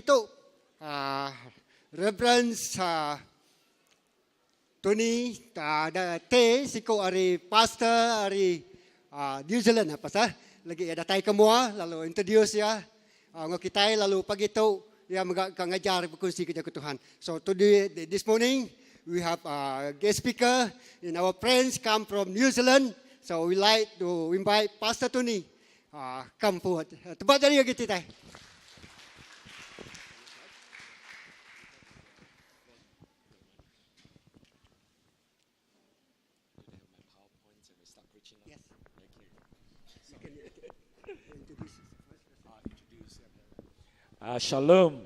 Pagi tu uh, Reverend uh, Tony uh, T siku ari pastor ari uh, New Zealand apa sah lagi ia datai ke mua lalu introduce ya uh, ngau kitai lalu pagi tu ia mega ka ngajar berkongsi ke jaku Tuhan. So today this morning we have a guest speaker and our friends come from New Zealand. So we like to invite Pastor Tony uh, come forward. Tebak jari lagi kitai. Shalom.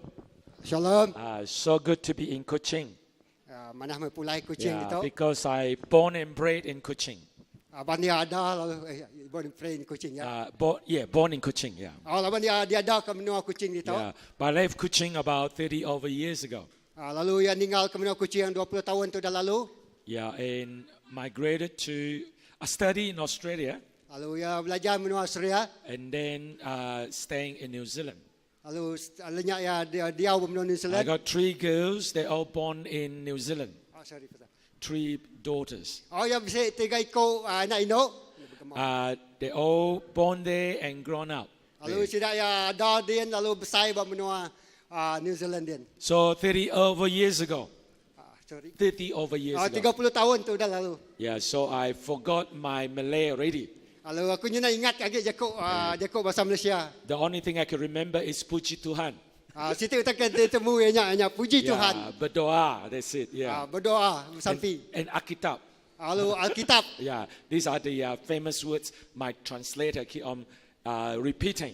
Shalom. So good to be in Kuching. Manah meh pulai Kuching Yeah, ditu. because I born and bred in Kuching. Laban dia ada lalu eh, born and bred in Kuching ya. Born, yeah, born in Kuching, yeah. Oh, laban dia diada ke menua Kuching ditu. Yeah, but I left Kuching about 30 over years ago. Lalu iya ninggal ke menua Kuching 20 taun tu udah lalu. Yeah, and migrated to I study in Australia. Lalu iya belajar menua Australia. And then uh, staying in New Zealand. Lalu lenya iya diau ba menua New Zealand. I got three girls, they all born in New Zealand. Oh, sorry, pasal. Three daughters. Oh, iya bisi tiga iku anak indu. Uh, they all born there and grown up. Lalu sida iya ada din lalu besai ba menua New Zealand din. So 30 over years ago. Sorry. 30 over years ago. 30 taun tu udah lalu. Yeah, so I forgot my Malay already. Lalu aku nyau ingat agi jaku jaku bahasa Malaysia. The only thing I can remember is puji Tuhan. Siti utai ke ditemu iya nya nya puji Yeah, Tuhan. berdoa, that's it. Yeah. Berdoa, besampi. And, and Alkitab. Lalu Alkitab. Yeah, these are the uh, famous words my translator keep on uh, repeating.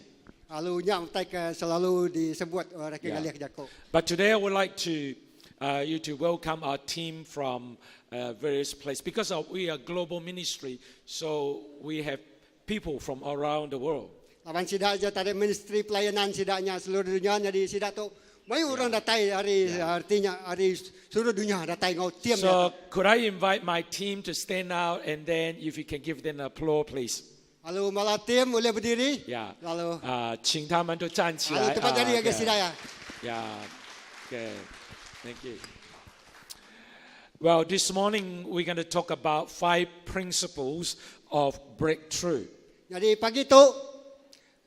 Lalu nya utai ke selalu disebut orang ke Yeah. ngalih jaku. But today I would like to uh, you to welcome our team from uh, various places because uh, we are global ministry, so we have people from around the world. Laban sida aja tadi ministry pelayanan sida nya seluruh dunia nyadi sida tu mayuh orang datai ari artinya ari seluruh dunia datai enggau team So dia. could I invite my team to stand out and then if you can give them an applause please. Lalu bala team ulih bediri. Yeah. Lalu 啊，请他们都站起 lalu 来。 tempat 啊 jari ngagai okay. sida ya. Yeah. Okay. Thank you. Well, this morning we're going to talk about five principles of breakthrough. Nyadi pagi tu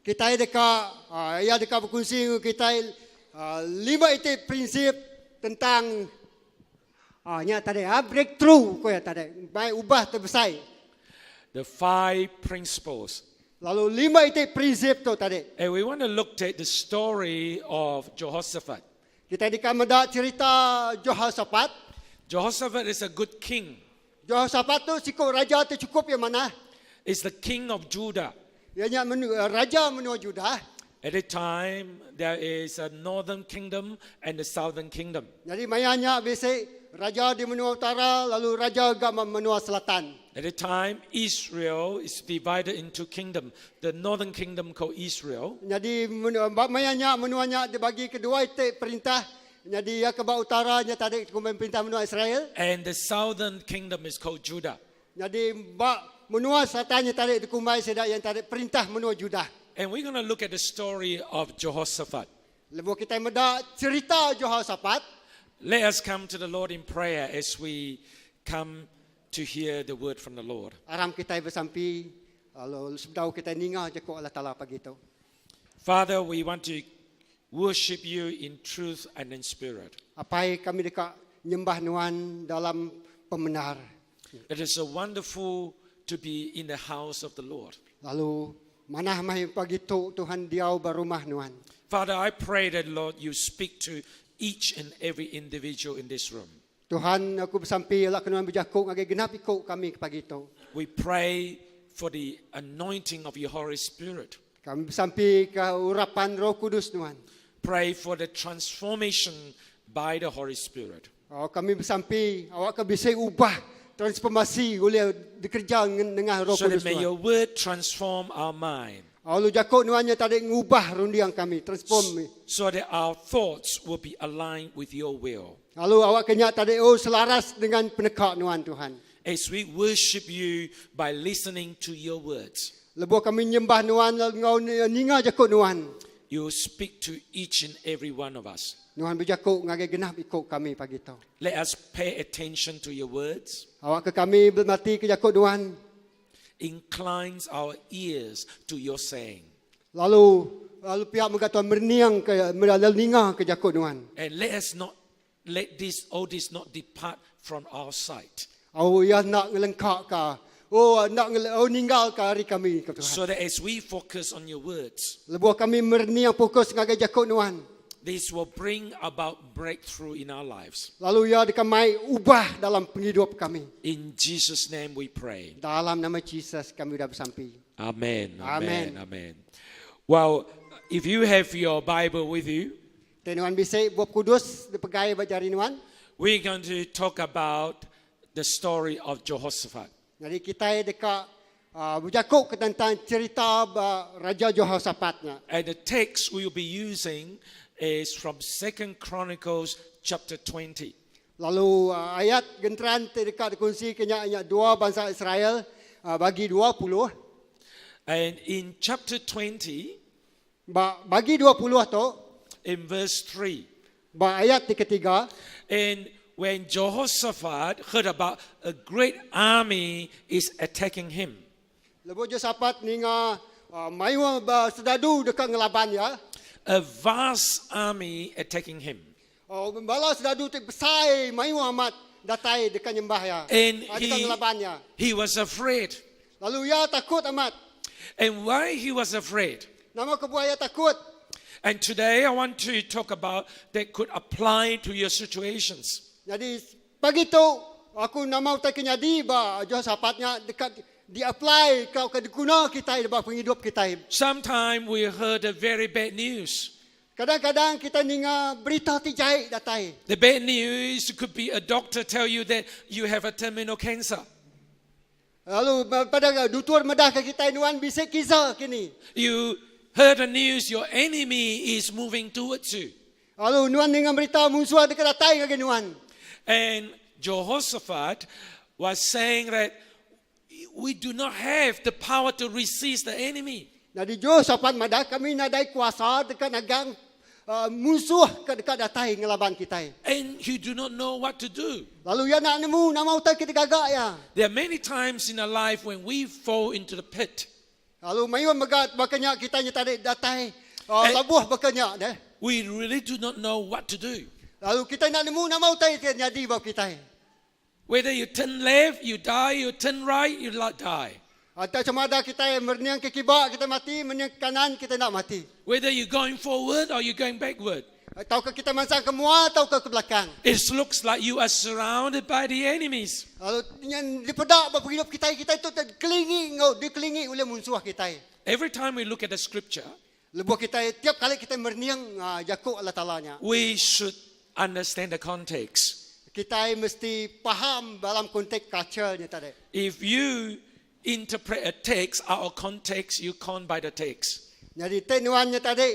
kitai deka iya deka bekunsi enggau kitai lima iti prinsip tentang nya tadi breakthrough ku iya tadi bai ubah ti besai. The five principles. Lalu lima iti prinsip tu tadi. And we want to look at the story of Jehoshaphat. Kitai deka meda cherita Jehoshaphat. Jehoshaphat is a good king. Jehoshaphat tu siku raja ti chukup iya manah. Is the king of Judah. Iya nya menu, raja menua Judah. At that time, there is a northern kingdom and the southern kingdom. Nyadi maya nya bisi raja di menua utara lalu raja ga menua selatan. At that time, Israel is divided into kingdom. The northern kingdom called Israel. Nyadi ba maya nya menua nya dibagi ke dua iti perintah. Nyadi iya ke ba utara nya tadi dikumbai perintah menua Israel. And the southern kingdom is called Judah. Nyadi ba menua selatan nya tadi dikumbai sida iya tadi perintah menua Judah. And we're going to look at the story of Jehoshaphat. Lebuh kitai meda cherita Jehoshaphat. Let us come to the Lord in prayer as we come to hear the word from the Lord. Aram kitai besampi lalu sebedau kitai ninga jaku Allah Taala pagi tu. Father, we want to worship you in truth and in spirit. Apai kami deka nyembah nuan dalam pemendar. It is a wonderful to be in the house of the Lord. Lalu manah meh pagi tu Tuhan diau ba rumah nuan. Father, I pray that Lord you speak to each and every individual in this room. Tuhan aku besampi ila ke nuan bejaku ngagai genap iku kami ke pagi tu. We pray for the anointing of your Holy Spirit. Kami besampi ke urapan Roh Kudus nuan. Pray for the transformation by the Holy Spirit. Oh, kami besampi awakka bisi ubah transformasi ulih dikereja nengah Roh So that Kudus may nuan. your word transform our mind. Lalu jaku nuan nya tadi ngubah runding kami, transform. So that our thoughts will be aligned with your will. Lalu awakka nya tadi oh selaras dengan peneka nuan Tuhan. As we worship you by listening to your words. Lebuh kami nyembah nuan lalu enggau ninga jaku nuan. you speak to each and every one of us. Nuan bejaku ngagai genap iku kami pagi tu. Let us pay attention to your words. Awak ke kami belmati ke jaku Nuan. Inclines our ears to your saying. Lalu lalu pihak mega Tuhan merniang ke lalu ninga ke jaku Nuan. And let us not let this all this not depart from our sight. Oh ya nak ngelengkak ka. Oh nak ngele, oh ninggal ka hari kami ke Tuhan. So that as we focus on your words, Lebuh kami merniang fokus ngagai jaku Nuan. this will bring about breakthrough in our lives. Lalu ya dekat mai ubah dalam penghidup kami. In Jesus' name we pray. Dalam nama Jesus kami dah bersampi. Amen. Amen. Amen. Amen. Well, if you have your Bible with you, Tenuan bisik buat kudus dipegai ba jari nuan. we're going to talk about the story of Jehoshaphat. Jadi kita dekat berjakuk ke tentang cerita Raja Jehoshaphatnya. And the text we will be using is from Second Chronicles chapter 20. Lalu ayat genteran ti dekat dikongsi kenya ayat dua bangsa Israel bagi 20. And in chapter 20, Ba, bagi 20 tu in verse 3, ba ayat ti ketiga and when Jehoshaphat heard about a great army is attacking him, lebuh Jehoshaphat ninga mayu ba, sedadu dekat ngelaban ya. a vast army attacking him. Oh, bala sedadu ti besar mayu amat datai dekat nyembah ya. And Dekat he, ngelaban ya. he was afraid. Lalu ya takut amat. And why he was afraid? Nama kebuah ya takut. And today I want to talk about that could apply to your situations. Jadi pagi tu aku nama utai kenyadi ba Jehoshaphatnya dekat di-apply kau ke diguna kita ba penghidup kita. Sometimes we heard a very bad news. Kadang-kadang kita ninga berita ti jahit datai. The bad news could be a doctor tell you that you have a terminal cancer. Lalu pada dutur medah ke kita nuan bisik kisah kini. You heard the news your enemy is moving towards you. Lalu nuan ninga berita musuh dekat datai ke nuan. And Jehoshaphat was saying that we do not have the power to resist the enemy. Jadi Jehoshaphat madah kami nadai kuasa dekat nagang musuh ke dekat datai ngelaban kita. And you do not know what to do. Lalu ya nak nemu nama utai kita gagak ya. There are many times in our life when we fall into the pit. Lalu mayu megat bakanya kita nya tarik datai Eh. labuh bakanya deh. We really do not know what to do. Lalu kita nak nemu nama utai kita jadi bab kita. Whether you turn left, you die, you turn right, you die. Atau cuma ada kita yang merniang ke kibak kita mati, merniang ke kanan kita nak mati. Whether you're going forward or you're going backward. Atau ke kita mansang ke mua atau ke ke belakang. It looks like you are surrounded by the enemies. Lalu yang dipedak bab hidup kita kita itu terkelingi ngau dikelingi oleh musuh kita. Every time we look at the scripture, Lebuh kita tiap kali kita merniang Jakub Allah Taalanya. we should understand the context. Kita mesti faham dalam konteks culture-nya tadi. If you interpret a text out of context, you can't buy the text. Jadi tenuannya tadi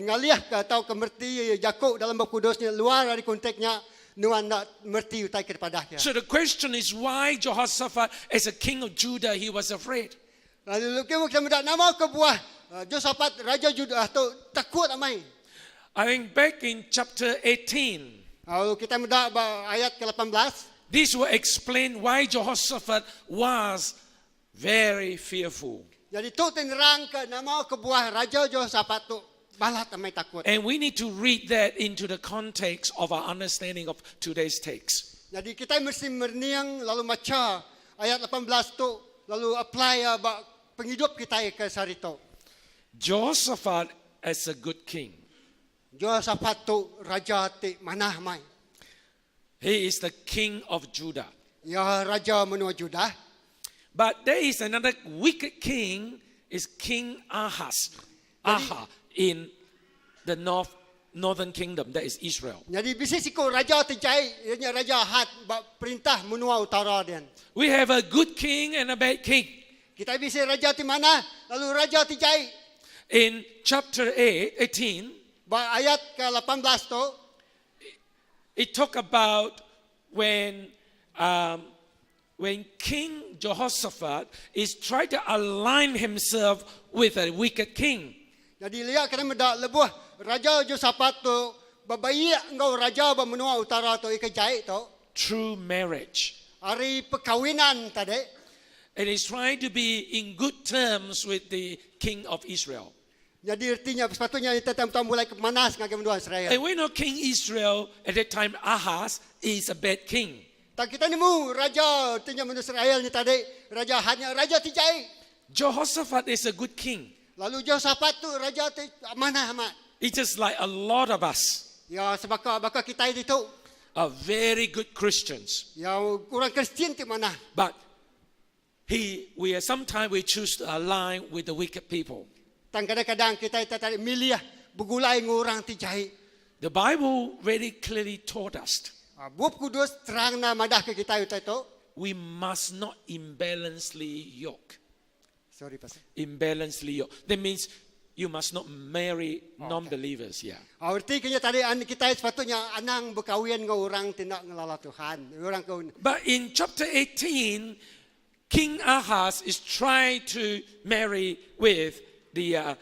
ngaliah ke atau ke merti Jakub dalam bab kudusnya luar dari konteksnya nuan nak merti utai kepada dia. So the question is why Jehoshaphat, as a king of Judah, he was afraid. Lalu kita kita mendak nama kebuah Josafat Raja Judah tu takut amai. I think back in chapter 18, Lalu kita mendak ayat ke-18. this will explain why Jehoshaphat was very fearful. Jadi tu terang ke nama kebuah Raja Josafat tu balat amai takut. And we need to read that into the context of our understanding of today's text. Jadi kita mesti merniang lalu baca ayat 18 tu lalu apply ba penghidup kita ke sehari tu. Jehoshaphat as a good king. Josafat tu raja ti manah mai. He is the king of Judah. Ya raja menua Judah. But there is another wicked king, is King Ahaz. Aha in the north northern kingdom, that is Israel. Jadi bisi siku raja ti jai ianya raja Ahad ba perintah menua utara dia. We have a good king and a bad king. Kita bisi raja ti mana lalu raja ti jai In chapter 8, 18, ba ayat ke-18 tu it talk about when when King Jehoshaphat is trying to align himself with a wicked king. Jadi lihat kena meda lebuh Raja Josafat tu bebaik enggau raja ba menua utara tu ika jai tu through marriage. Ari perkawinan tadi. And he's trying to be in good terms with the king of Israel. Jadi artinya sepatutnya kita tahu mulai ke manas ngagai menua Israel. And we know King Israel at that time, Ahaz, is a bad king. Tak kita nemu raja artinya menua Israel ni tadi raja hanya raja ti jai. Jehoshaphat is a good king. Lalu Josafat tu raja ti manah amat. It's just like a lot of us Ya sebab baka kita itu are very good Christians. Ya orang Kristian ti manah. But he, we are sometimes we choose to align with the wicked people. Tang kadang-kadang kita tadi milih bergulai dengan orang ti jai. The Bible very clearly taught us Ah, Bup Kudus terang na madah ke kita itu itu. we must not imbalancedly yoke. Sorry pastor. Imbalancedly yoke. That means you must not marry non-believers. Yeah. Ah, Arti kenya tadi an kita sepatutnya anang berkahwin dengan orang tidak ngelala Tuhan. Orang kau But in chapter 18, King Ahaz is trying to marry with the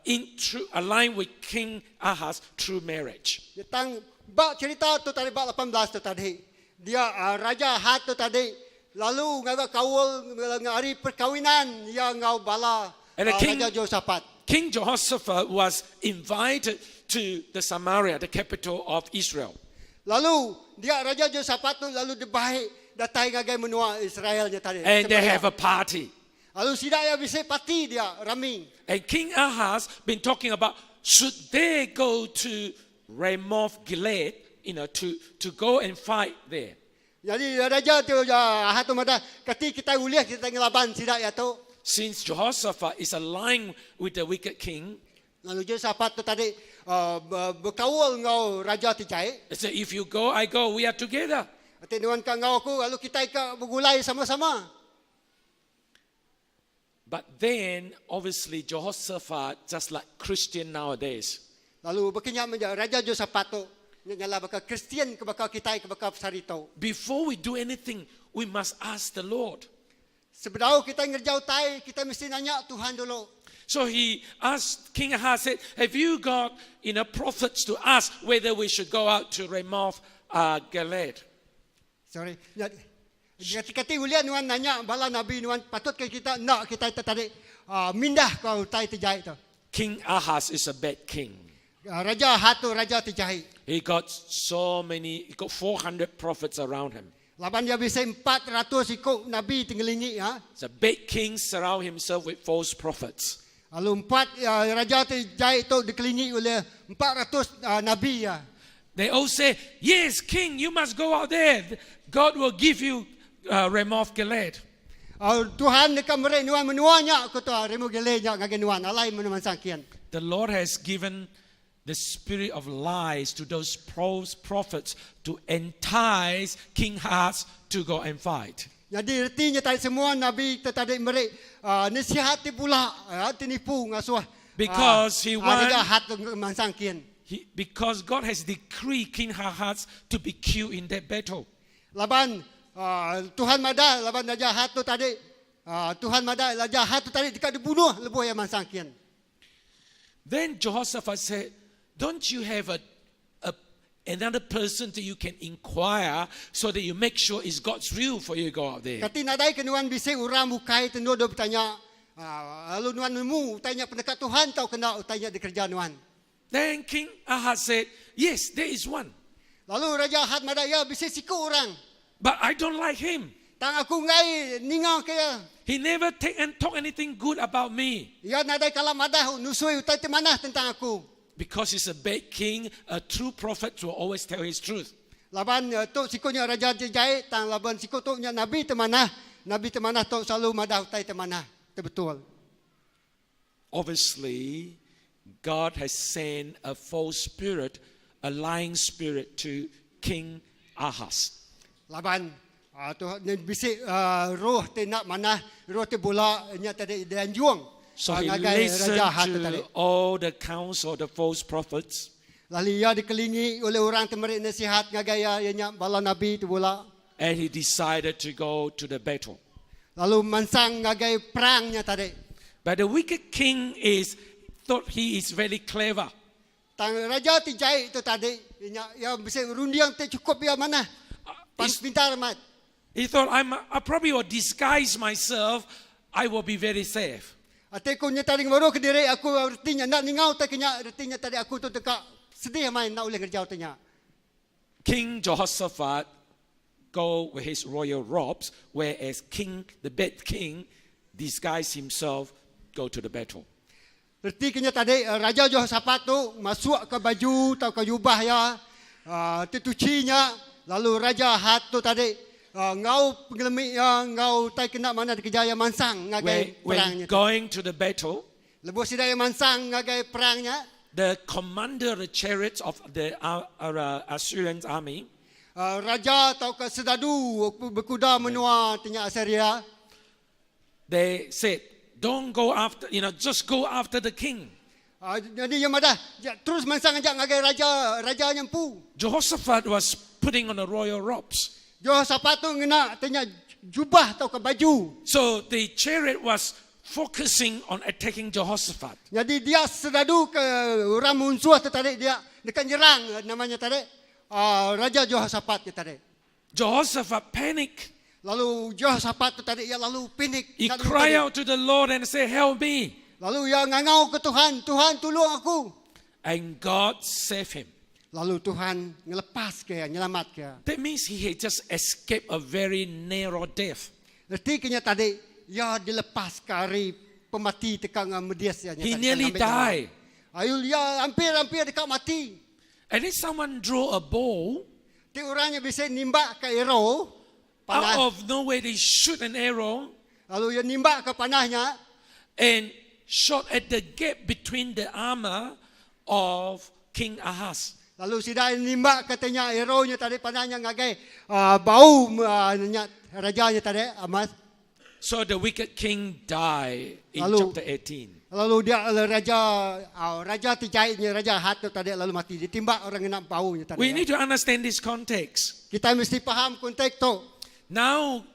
in true, align with King Ahaz through marriage. Tang bak cerita tu tadi bak 18 tu tadi. Dia raja Hat tu tadi lalu ngagak kaul ngari perkawinan yang ngau bala And the king- Raja Josafat. King Jehoshaphat was invited to the Samaria, the capital of Israel. Lalu dia Raja Josafat tu lalu dibaik datai ngagai menua Israelnya tadi. And they Samaria. have a party. Lalu sidak ya bisa parti dia rami. And King Ahaz been talking about should they go to Ramoth Gilead, to go and fight there. Jadi raja tu ya Ahaz tu madah kati kita uliah kita ngelaban sidak ya tu. Since Jehoshaphat is aligned with the wicked king, Lalu Josafat tu tadi berkaul ngau raja ti jai. he said, if you go, I go, we are together. Ati nuan ka ngau aku lalu kita ka bergulai sama-sama. But then, obviously, Jehoshaphat, just like Christian nowadays, Lalu berkenyak menja Raja Josafat tu nyala bakal Kristian ke bakal kita ke bakal pesari tu. before we do anything, we must ask the Lord. Sebedau kita ngerjau tai, kita mesti nanya Tuhan dulu. So he asked, King Ahaz said, have you got prophets to ask whether we should go out to Ramoth Gilead? Sorry. Ya, Kati ulian nuan nanya bala nabi nuan patut ke kita nak kita tertarik mindah kau tai terjahit tu. King Ahaz is a bad king. Raja Ahaz tu raja terjahit. He got so many, he got 400 prophets around him. Laban dia bisa 400 ikut nabi tinggelingi ya. The bad king surround himself with false prophets. Lalu empat raja terjahit tu dikelilingi oleh 400 nabi ya. They all say, yes, king, you must go out there. God will give you Ramoth Gilead. Tuhan dekat mereka nuan menuanya aku tu Ramoth Gilead nya ngagai nuan alai menuan sangkian. The Lord has given the spirit of lies to those false prophets to entice King Ahaz to go and fight. Jadi artinya tadi semua nabi tadi mereka nasihat pula tinipu ngasuh. Because he want- Raja Ahaz tu mansangkian. Because God has decreed King Ahaz to be killed in that battle. Laban Tuhan madah laban Raja Ahaz tu tadi Tuhan madah Raja Ahaz tu tadi dekat dibunuh lebuh yang mansangkian. Then Jehoshaphat said, don't you have another person that you can inquire so that you make sure it's God's will for you to go out there? Kati nadai ke nuan bisi orang bukai tendu do bertanya lalu nuan nemu tanya pendekat Tuhan tau kena tanya dikerja nuan. Then King Ahaz said, yes, there is one. Lalu Raja Ahaz madah ya bisi siku orang. But I don't like him. Tang aku ngai ninga ke ya. He never take and talk anything good about me. Ya nadai kalam madah nusui utai ti manah tentang aku. Because he's a bad king, a true prophet will always tell his truth. Laban tu sikunya raja jai tang laban siku tu nya nabi te manah. Nabi te manah tu selalu madah utai te manah. Te betul. Obviously, God has sent a false spirit, a lying spirit to King Ahaz. Laban tu ni bisik roh te nak manah, roh te bola nya tadi dan juang. So he ngagai listened Raja Ahaz tu tadi. to all the counsel of the false prophets. Lalu ia dikelingi oleh orang te merik nasihat ngagai ia ia nya bala nabi tu bola. And he decided to go to the battle. Lalu mansang ngagai perangnya tadi. But the wicked king is thought he is very clever. Tang raja ti jai tu tadi nya iya bisi runding ti chukup iya manah. Pan pintar amat. He thought I'm I probably will disguise myself, I will be very safe. Ati ku nya tadi ngebaruh kediri aku reti nya enda ningau utai ke nya reti nya tadi aku tu deka sedih amai enda ulih ngereja utai nya. King Jehoshaphat go with his royal robes whereas king the bad king disguise himself go to the battle. Reti ke nya tadi Raja Jehoshaphat tu masukka baju tauka jubah iya ti tuchi nya lalu Raja Ahat tu tadi enggau pengelemi iya enggau utai ke enda manah dikereja iya mansang ngagai perang When nya. going to the battle, Lebuh sida iya mansang ngagai perang nya, the commander of the chariots of the Assyrian army, raja tauka sedadu bekuda menua ti nya Asiria, they said, Don't go after, you know, just go after the king. Nyadi iya madah, Terus mansang aja ngagai raja, raja nya empu. Jehoshaphat was putting on the royal robes. Jehoshaphat tu ngena ti nya jubah tauka baju. So the chariot was focusing on attacking Jehoshaphat. Nyadi dia sedadu ke orang munsuh tu tadi dia deka nyerang nama nya tadi Raja Jehoshaphat nya tadi. Jehoshaphat panic. Lalu Jehoshaphat tu tadi iya lalu panik. He cry out to the Lord and say, Help me. Lalu iya ngangau ke Tuhan, Tuhan tulung aku. And God save him. Lalu Tuhan ngelepaska iya, nyelamatka iya. That means he had just escaped a very narrow death. Reti ke nya tadi, iya dilepaska ari pemati teka enggau medis iya nya He tadi. nearly Ngambi nyawa. died. Ayu iya hampir-hampir deka mati. And then someone draw a bow. Ti orang nya bisi nimbakka arrow, panah. Out of nowhere they shoot an arrow. Lalu iya nimbakka panah nya. And shot at the gap between the armor of King Ahaz. Lalu sida iya nimbakka ti nya arrow nya tadi panah nya ngagai bau nya raja nya tadi Ahaz. So the wicked king died in Lalu, chapter 18. Lalu dia raja raja ti jai nya raja Ahat tu tadi lalu mati ditimbak orang ngena bau nya tadi. We need to understand this context. Kitai mesti faham konteks tu. Now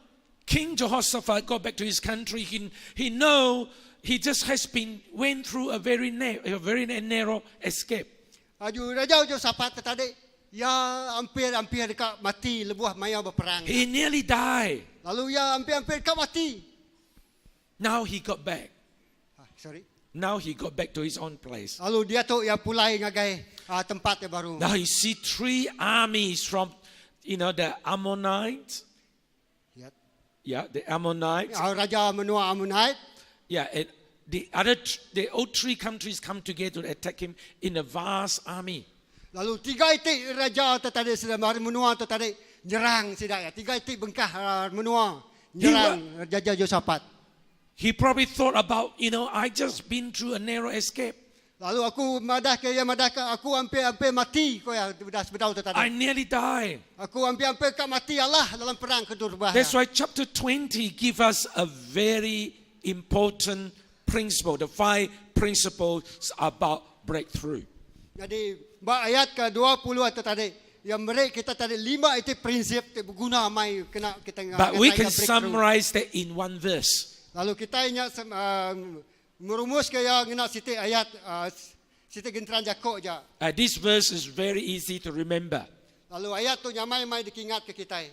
King Jehoshaphat go back to his country. He he know he just has been went through a very narrow, a very narrow escape. Aju Raja Jehoshaphat tu tadi iya hampir-hampir deka mati lebuh maya beperang. He nearly died. Lalu iya hampir-hampir deka mati. Now he got back. Sorry. Now he got back to his own place. Lalu dia tu iya pulai ngagai tempat iya baru. Now he see three armies from, you know, the Ammonites. Yeah. Yeah, the Ammonites. Raja menua Ammonite. Yeah, and the other, the all three countries come together to attack him in a vast army. Lalu tiga iti raja tu tadi sida mari menua tu tadi nyerang sida iya. Tiga iti bengkah menua nyerang Raja Josafat. He probably thought about, you know, I just been through a narrow escape. Lalu aku madah ke iya madah ke aku hampir-hampir mati ko iya udah sebedau tu tadi. I nearly die. Aku hampir-hampir ka mati alah dalam perang ke Durba. That's why chapter 20 give us a very important principle, the five principles about breakthrough. Nyadi ba ayat ke 20 tu tadi iya meri kita tadi lima iti prinsip ti beguna amai kena kita But we ngasai can ka breakthrough. summarize that in one verse. Lalu kitai nya ngerumus ke iya ngena siti ayat siti genteran jako aja. This verse is very easy to remember. Lalu ayat tu nyamai mai dikingat ke kitai.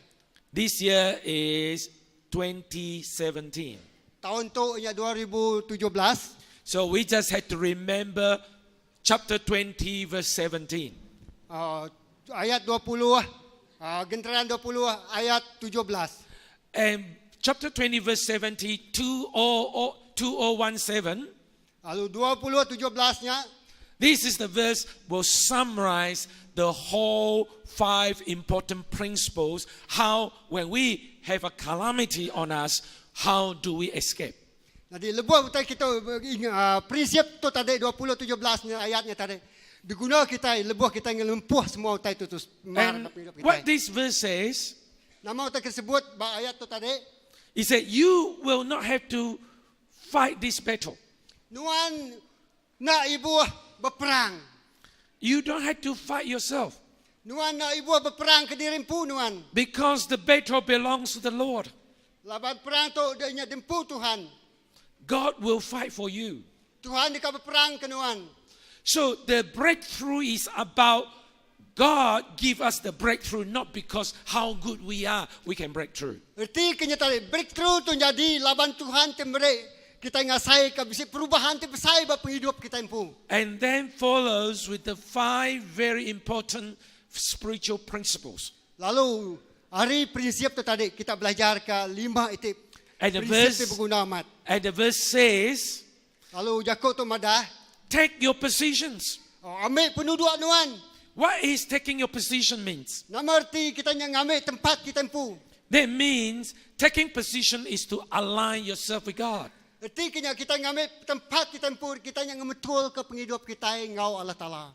This year is 2017. Taun tu nya 2017. So we just had to remember chapter 20 verse 17. Ayat 20, genteran 20 ayat 17. And chapter 20 verse 70, 2017. Lalu 20 17 nya. This is the verse will summarize the whole five important principles how when we have a calamity on us, how do we escape? Jadi lebuh utai kita prinsip tu tadi 20 17 nya ayatnya tadi diguna kita lebuh kita ngelempuh semua utai tu tu mar And hidup kita. what this verse says, Nama utai tersebut ba ayat tu tadi he said, you will not have to fight this battle. Nuan enda ibuh beperang. You don't have to fight yourself Nuan enda ibuh beperang ke diri empu nuan. because the battle belongs to the Lord. Laban perang tu dia nya dempu Tuhan. God will fight for you. Tuhan deka beperang ke nuan. So the breakthrough is about God give us the breakthrough not because how good we are we can break through. Reti ke nya tadi breakthrough tu nyadi laban Tuhan ti meri kitai ngasai ka bisi perubahan ti besai ba pengidup kitai empu. And then follows with the five very important spiritual principles. Lalu ari prinsip tu tadi kita belajar ka lima iti And the prinsip ti verse beguna amat. and the verse says, Lalu jaku tu madah, take your positions. Oh, ambil penuduk nuan. What is taking your position means? Nama erti kita nya ngambil tempat kita empu. That means taking position is to align yourself with God. Erti kenya kita ngambil tempat kita empu, kita nya ngemetul ke penghidup kita ngau Allah Taala.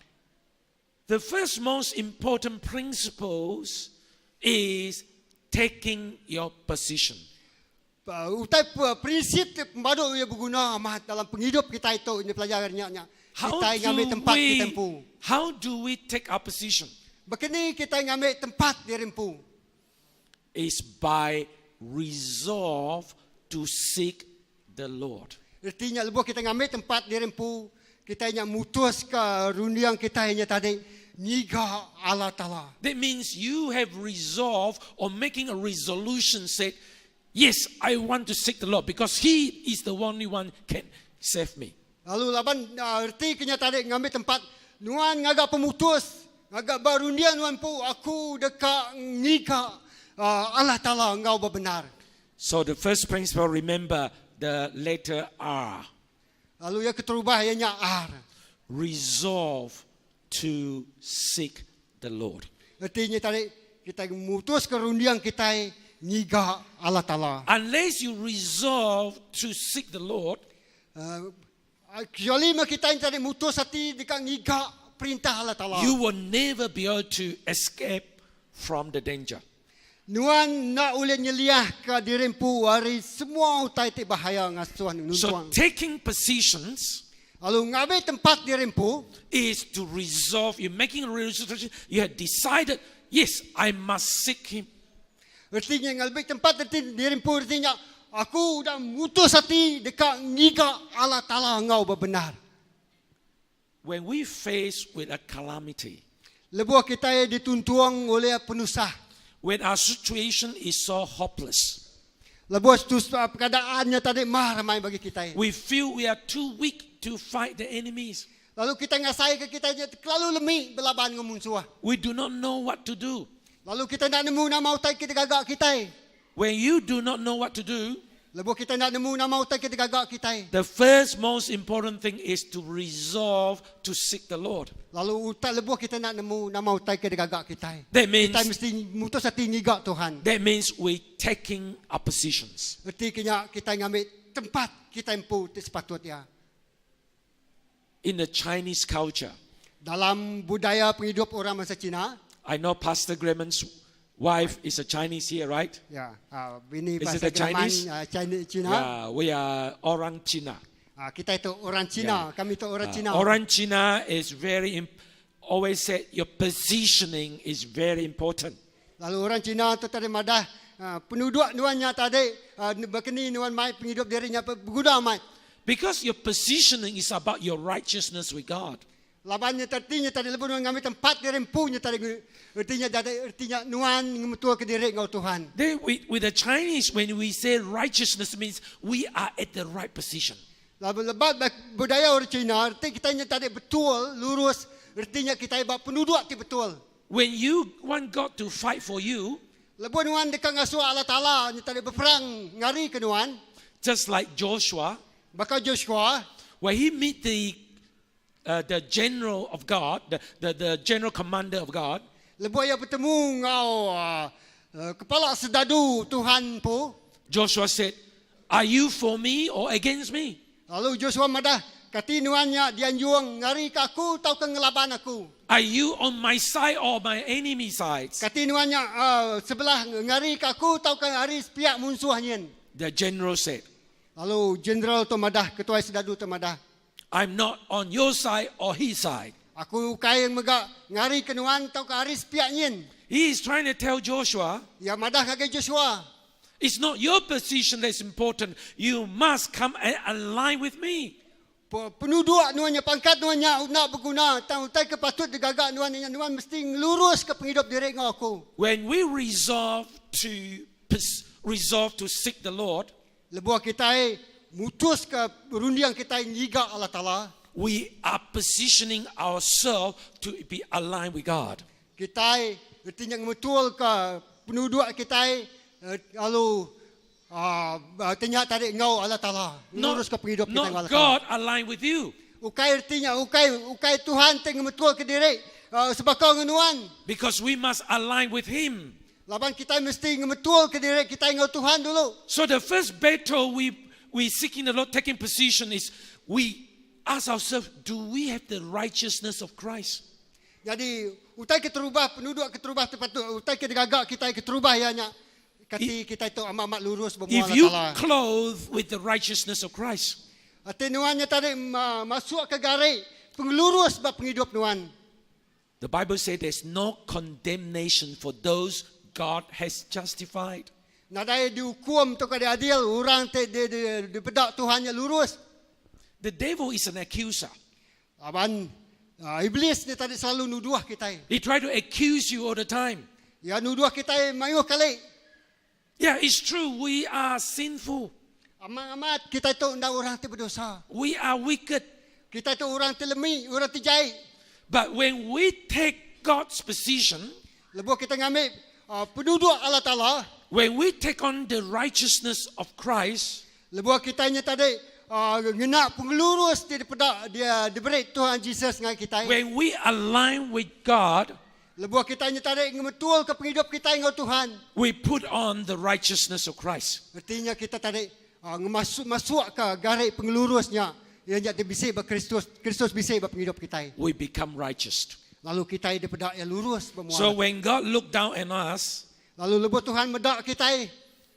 The first most important principles is taking your position. Utai prinsip ti pemadu ia berguna amat dalam penghidup kita itu ini pelajaran nya nya. How Kita ngambil do tempat kita we empu. how do we take our position? Begini kita ngambil tempat diri empu. Is by resolve to seek the Lord. Artinya lebuh kita ngambil tempat diri empu, kita nya mutus ke rundiang kita nya tadi ngiga Allah Taala. That means you have resolved or making a resolution said, Yes, I want to seek the Lord because He is the only one can save me. Lalu laban erti kenya tadi ngambil tempat nuan ngagak pemutus, ngagak barundian nuan pu aku deka ngiga Allah Taala ngau benar. So the first principle, remember the letter R. Lalu yang keterubah ianya R. Resolve to seek the Lord. Artinya tadi kita mutus ke rundiang kita ngiga Allah Taala. Unless you resolve to seek the Lord, Kecuali mah kita yang tadi mutus hati dekat ngiga perintah Allah Taala. you will never be able to escape from the danger. Nuan nak boleh nyeliah ke diri empu hari semua utai ti bahaya ngasuhan So nuntuang. taking positions Lalu ngambil tempat diri empu is to resolve. You're making a resolution. You have decided, yes, I must seek Him. Artinya ngambil tempat erti diri empu artinya aku dah mutus hati dekat ngiga Allah Taala ngau benar. When we face with a calamity, Lebuh kita dituntuang oleh penusah. when our situation is so hopeless, Lebuh tu keadaannya tadi marah main bagi kita. we feel we are too weak to fight the enemies. Lalu kita ngasai ke kita terlalu lemi belaban dengan musuh. We do not know what to do. Lalu kita nak nemu nama utai kita gagak kita. When you do not know what to do, Lebuh kita nak nemu nama utai kita gagak kita. the first most important thing is to resolve to seek the Lord. Lalu utai lebuh kita nak nemu nama utai kita gagak kita. That means Kita mesti mutus hati ngigak Tuhan. that means we taking our positions. Erti kenya kita ngambil tempat kita empu ti sepatutnya. In the Chinese culture, Dalam budaya penghidup orang masa Cina, I know Pastor Graham's wife is a Chinese here, right? ya, ini Is it bahasa the Chinese? Jerman, Cina, Cina. Yeah, we are orang Cina. Kita itu orang Cina, kami itu orang Cina. Orang Cina is very always said your positioning is very important. Lalu orang Cina tu tadi madah penduduk nuannya tadi berkeni nuan mai penghidup dirinya berguna mai. Because your positioning is about your righteousness with God. Labannya tertinya tadi lebuh nuan ngambil tempat diri empunya tadi artinya tadi artinya nuan ngemetua ke diri ngau Tuhan. Then with the Chinese, when we say righteousness means we are at the right position. Lalu lebat budaya orang Cina arti kita nya tadi betul lurus artinya kita ibak penduduk ti betul. When you want God to fight for you, Lebuh nuan dekat ngasuh Allah Taala nya tadi berperang ngari ke nuan. just like Joshua, Bakal Joshua when he meet the general of God, the general commander of God, lebuh ia bertemu ngau kepala sedadu Tuhan pu. Joshua said, Are you for me or against me? Lalu Joshua madah kati nuannya dianjuang ngari ke aku tau ke ngelaban aku. Are you on my side or my enemy side? Kati nuannya sebelah ngari ke aku tau ke hari pihak musuhnya. The general said, Lalu general tu madah ketua sedadu tu madah. I'm not on your side or his side. Aku kai mega ngari ke nuan tau ke hari pihak nyin. He is trying to tell Joshua, Ya madah kaki Joshua. It's not your position that's important. You must come and align with me. Penuduk nuan nya pangkat nuan nya enda beguna tang utai ke patut digaga nuan nya nuan mesti ngelurus ke pengidup diri enggau aku. When we resolve to resolve to seek the Lord, Lebuh kitai mutus ke runding kitai ngiga Allah Taala, we are positioning ourselves to be aligned with God. Kitai reti nya ngemetul ke penuduk kitai lalu reti nya tadi enggau Allah Taala Not, ngelurus ke pengidup kitai not enggau Allah Taala. God align with you. Ukai reti nya ukai ukai Tuhan ti ngemetul ke diri sebaka enggau nuan. Because we must align with Him. Laban kitai mesti ngemetul ke diri kitai enggau Tuhan dulu. So the first battle we seeking the Lord, taking position is we ask ourselves, do we have the righteousness of Christ? Jadi utai keterubah penuduk keterubah tempat tu utai ke digaga kitai keterubah iya nya kati kitai tu amat-amat lurus ba mua If Allah you Taala. clothe with the righteousness of Christ, Ati nuan nya tadi masuk ke gari pengelurus ba pengidup nuan. The Bible says there's no condemnation for those God has justified. Nadai dihukum tu ka diadil orang ti di, di, di peda Tuhan nya lurus. The devil is an accuser. Laban iblis ni tadi selalu nuduh kitai. He try to accuse you all the time. Ya nuduh kitai mayuh kali. Yeah, it's true. We are sinful. Amat-amat kita tu undang orang ti berdosa. We are wicked. Kita tu orang ti lemi, orang ti jai. But when we take God's position, Lebuh kita ngambil penduduk Allah Ta'ala, when we take on the righteousness of Christ, lebuh kita nya tadi ngena pengelurus di daripada dia diberi Tuhan Jesus dengan kita. When we align with God, Lebuh kita nya tadi ngemetul ke penghidup kita dengan Tuhan. We put on the righteousness of Christ. Artinya kita tadi ngemasuk masuk ke garis pengelurusnya yang jadi bisi ba Kristus, Kristus bisi ba penghidup kita. We become righteous. Lalu kita daripada yang lurus bermuara. So when God looked down on us, Lalu lebuh Tuhan medak kita,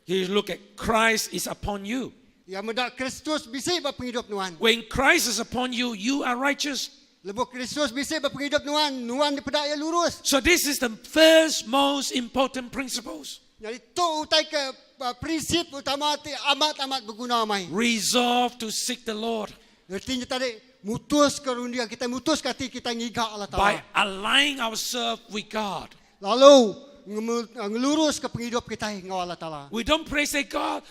He look at Christ is upon you. Ya medak Kristus bisi ba penghidup nuan. When Christ is upon you, you are righteous. Lebuh Kristus bisi ba penghidup nuan, nuan daripada yang lurus. So this is the first most important principles. Jadi tu utai ke prinsip utama ti amat-amat berguna mai. Resolve to seek the Lord Artinya tadi mutus ke rundia kita mutus ke hati kita ngiga Allah Taala. By aligning ourselves with God. Lalu ngelurus ke penghidup kita ngau Allah Taala. We don't pray, say, "God,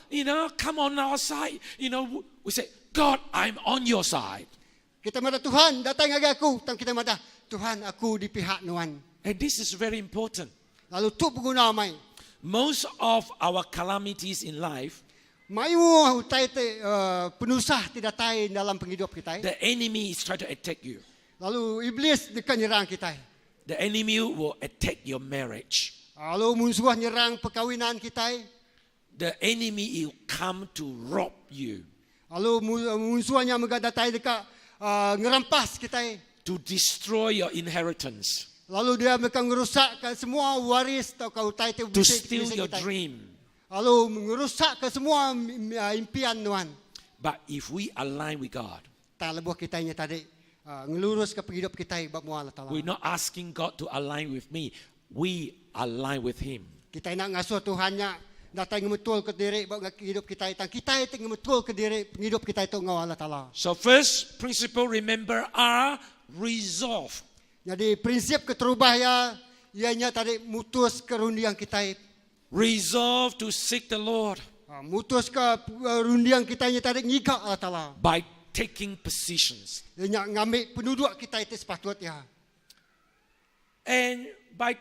come on our side." We say, "God, I'm on your side." Kita madah Tuhan datang ngagai aku, tang kita madah Tuhan aku di pihak nuan. And this is very important. Lalu tu berguna mai. Most of our calamities in life, Mayu utai te penusah ti datai dalam penghidup kita. The enemy is trying to attack you. Lalu iblis dekat nyerang kita. The enemy will attack your marriage. Lalu musuh nyerang perkahwinan kita. The enemy will come to rob you, Lalu musuhnya mega datai dekat ngerampas kita. To destroy your inheritance, Lalu dia mereka ngerusakkan semua waris atau kau utai ti to bisi- steal bisi your kita. dream. Lalu ngerusakkan semua impian nuan. But if we align with God, Tak lebuh kita nya tadi ngelurus ke penghidup kita bab mua Allah Taala. We're not asking God to align with me. We align with Him. Kita nak ngasuh Tuhannya datang ngemetul ke diri bab hidup kita. Tang kita itu ngemetul ke diri penghidup kita itu ngau Allah Taala. So first principle, remember, are resolve. Jadi prinsip keterubah ya ianya tadi mutus ke rundiang kita. Resolve to seek the Lord Mutus ke rundiang kita nya tadi ngigak Allah Taala. By taking positions. Ianya ngambil penduduk kita itu sepatutnya. And by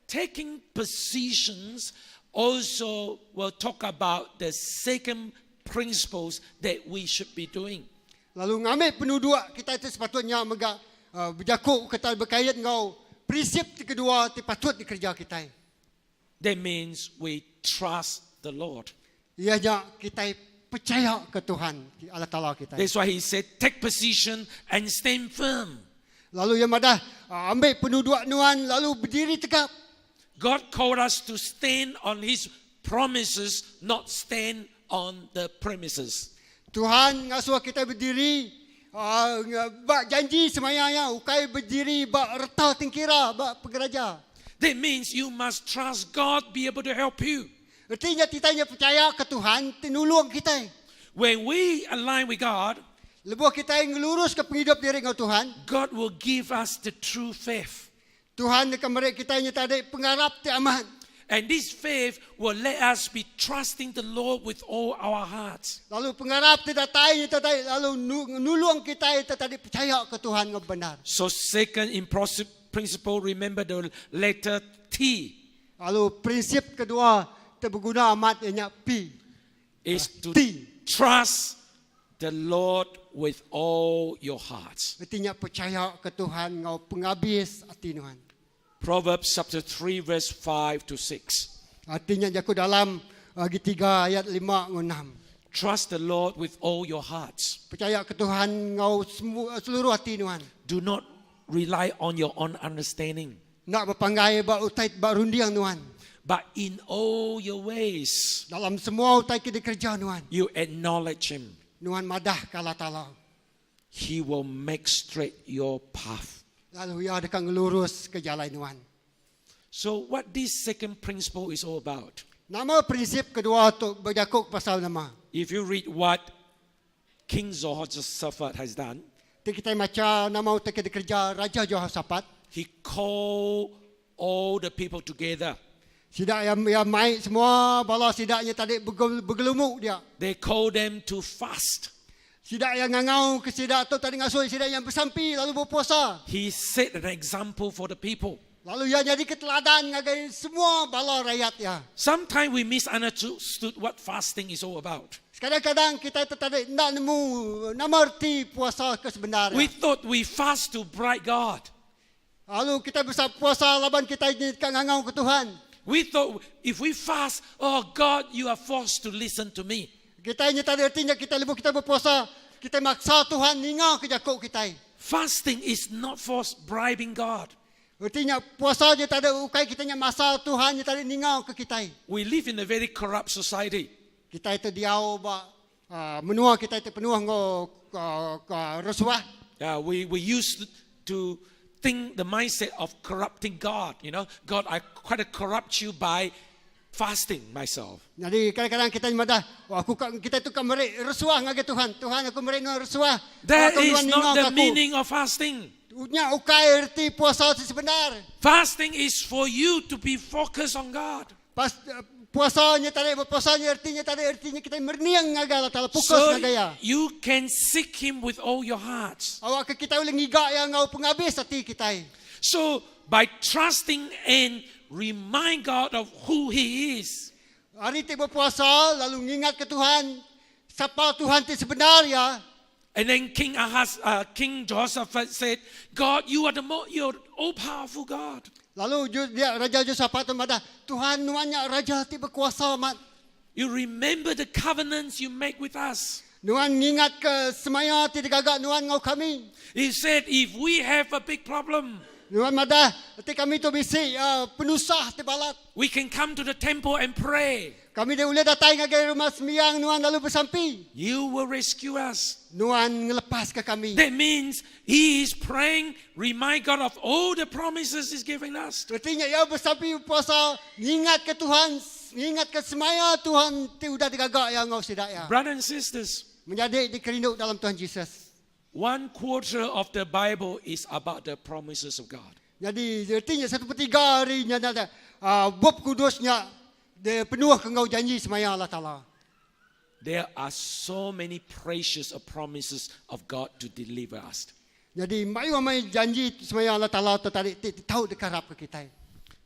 taking positions, also we'll talk about the second principles that we should be doing. Lalu ngambil penduduk kita itu sepatutnya mega berjakuk kita berkait ngau prinsip ti kedua ti patut dikerja kita. That means we trust the Lord. Ianya kita percaya ke Tuhan Allah Taala kita. That's why he said, "Take position and stand firm." Lalu yang madah ambil penduduk nuan lalu berdiri tegap. God called us to stand on his promises, not stand on the premises. Tuhan ngasuh kita berdiri bak janji semayanya ukai berdiri bak reta tingkira bak pegeraja. That means you must trust God be able to help you. Artinya kita nya percaya ke Tuhan ti nulung kita. When we align with God, Lebuh kita ngelurus ke penghidup diri dengan Tuhan, God will give us the true faith. Tuhan akan beri kita nya tadi pengarap ti amat. And this faith will let us be trusting the Lord with all our hearts. Lalu pengarap ti datai nya tadi lalu nulung kita nya tadi percaya ke Tuhan dengan benar. So, second principle, remember the letter T Lalu prinsip kedua terberguna amat ianya P. is to T. trust the Lord with all your hearts. Artinya percaya ke Tuhan ngau penghabis hati Tuhan. Proverbs chapter 3, verse 5 to 6. Artinya jaku dalam lagi 3 ayat 5 ngau 6. Trust the Lord with all your hearts. Percaya ke Tuhan ngau seluruh hati Tuhan. Do not rely on your own understanding, Nak berpanggai ba utai ba rundiang Tuhan. but in all your ways, Dalam semua utai ke dikerja Tuhan. you acknowledge Him. Tuhan madah kala tala. He will make straight your path. Lalu ia dekat ngelurus ke jalan Tuhan. So, what this second principle is all about? Nama prinsip kedua tu berjakuk pasal nama. If you read what King Jehoshaphat has done, Ti kita baca nama utai ke dikerja Raja Jehoshaphat. he called all the people together. Sidak yang yang mai semua bala sidaknya tadi bergelumuk dia. They called them to fast. Sidak yang ngangau ke sidak tu tadi ngasuh sidak yang bersampi lalu berpuasa. He set an example for the people. Lalu ia jadi keteladan ngagai semua bala rakyat ya. Sometimes we misunderstood what fasting is all about. Kadang-kadang kita tertarik nak nemu nama erti puasa ke sebenarnya. We thought we fast to bribe God. Lalu kita bisa puasa laban kita ini kat ngangau ke Tuhan. We thought if we fast, oh God, you are forced to listen to me. Kita ini tak ada artinya kita lebuh kita berpuasa, kita maksa Tuhan ninga ke jakuk kita. Fasting is not for bribing God. Artinya puasa je tak ada ukai kita nya masa Tuhan je tak ada ninga ke kita. We live in a very corrupt society. Kita itu diau ba menua kita itu penuh nggo rasuah. Yeah, we used to think the mindset of corrupting God. God, I quite to corrupt you by fasting myself. Jadi kadang-kadang kita madah, oh, aku kita tu kan merik rasuah ngagai Tuhan. Tuhan aku merik no rasuah. That Aku is Tuhan not ninga the ke aku. meaning of fasting. Nya ukai erti puasa sebenar. Fasting is for you to be focused on God. Pas puasanya tadi puasanya artinya tadi artinya kita merniang ngagai Allah Taala fokus So ngagai ya. you can seek Him with all your hearts. Awak ke kita boleh ngigak yang ngau penghabis hati kita. So by trusting and remind God of who He is, Hari ti berpuasa lalu ngingat ke Tuhan siapa Tuhan ti sebenar ya. And then King Ahaz, King Jehoshaphat said, God, you are the you're all powerful God. Lalu dia Raja Josaphat tu madah, Tuhan nuannya raja ti berkuasa mat. You remember the covenants you make with us. Nuan ngingat ke semaya ti digagak nuan ngau kami. He said, if we have a big problem, Nuan madah, ti kami tu bisi penusah ti balat. we can come to the temple and pray. Kami dia boleh datang ngagai rumah sembiang nuan lalu bersampi. You will rescue us. Nuan ngelepas ke kami. That means he is praying, remind God of all the promises he's giving us. Artinya ia bersampi puasa ngingat ke Tuhan, ngingat ke semaya Tuhan ti udah digagak yang ngau sidak ya. Brothers and sisters, Menjadi dikerinduk dalam Tuhan Jesus. 1/4 of the Bible is about the promises of God. Jadi artinya 1/3 harinya ada bab kudusnya dia penuh ke ngau janji semaya Allah Taala. There are so many precious promises of God to deliver us. Jadi mayu mai janji semaya Allah Taala tu tadi ti tahu dekarap ke kita.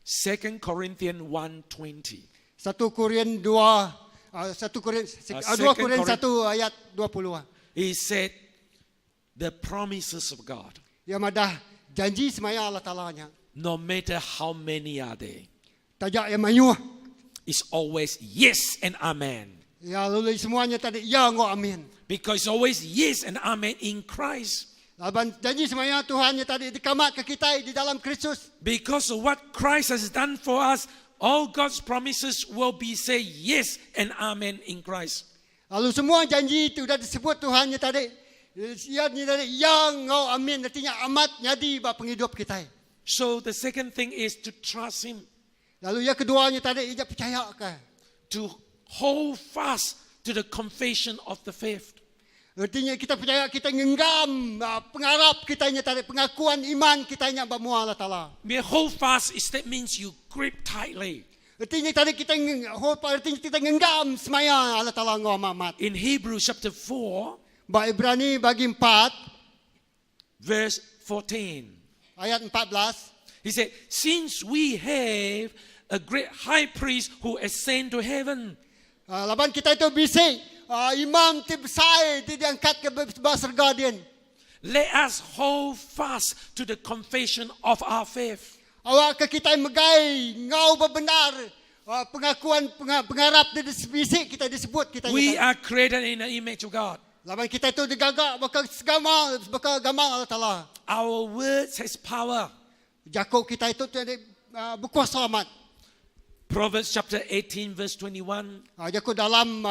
2 Corinthians 1:20. 1 Korin 2, 1 Korin, 2 Second Korin Korin- 1 ayat 20. He said, the promises of God, Ya madah janji semaya Allah Taala nya. no matter how many are there, Tajak yang mayu. it's always yes and amen. Ya lalu semuanya tadi ya ngau amin. Because it's always yes and amen in Christ. Laban janji semaya Tuhan yang tadi dikamat ke kita di dalam Kristus. Because of what Christ has done for us, all God's promises will be say yes and amen in Christ. Lalu semua janji itu sudah disebut Tuhan yang tadi. Ya ni tadi ya ngau amin artinya amat nyadi ba penghidup kita. So the second thing is to trust Him. Lalu yang keduanya tadi ia percaya ke. to hold fast to the confession of the faith. Artinya kita percaya kita ngenggam pengarap kita nya tadi pengakuan iman kita nya ba mua Allah Taala. We hold fast is that means you grip tightly. Artinya tadi kita hold artinya kita ngenggam semaya Allah Taala ngau amat. In Hebrews chapter 4, Ba Ibrani bagi 4 verse 14. ayat 14. He said, Since we have a great high priest who ascend to heaven, Laban kita itu bisi imam ti besai ti diangkat ke ba serga din. Let us hold fast to the confession of our faith. Awak ke kita megai ngau bebenar pengakuan pengarap di bisi kita disebut kita. We are created in the image of God. Laban kita itu digagak baka segama baka gambar Allah Taala. Our words has power. Jakuk kita itu jadi berkuasa amat. Proverbs chapter 18 verse 21. Jakuk dalam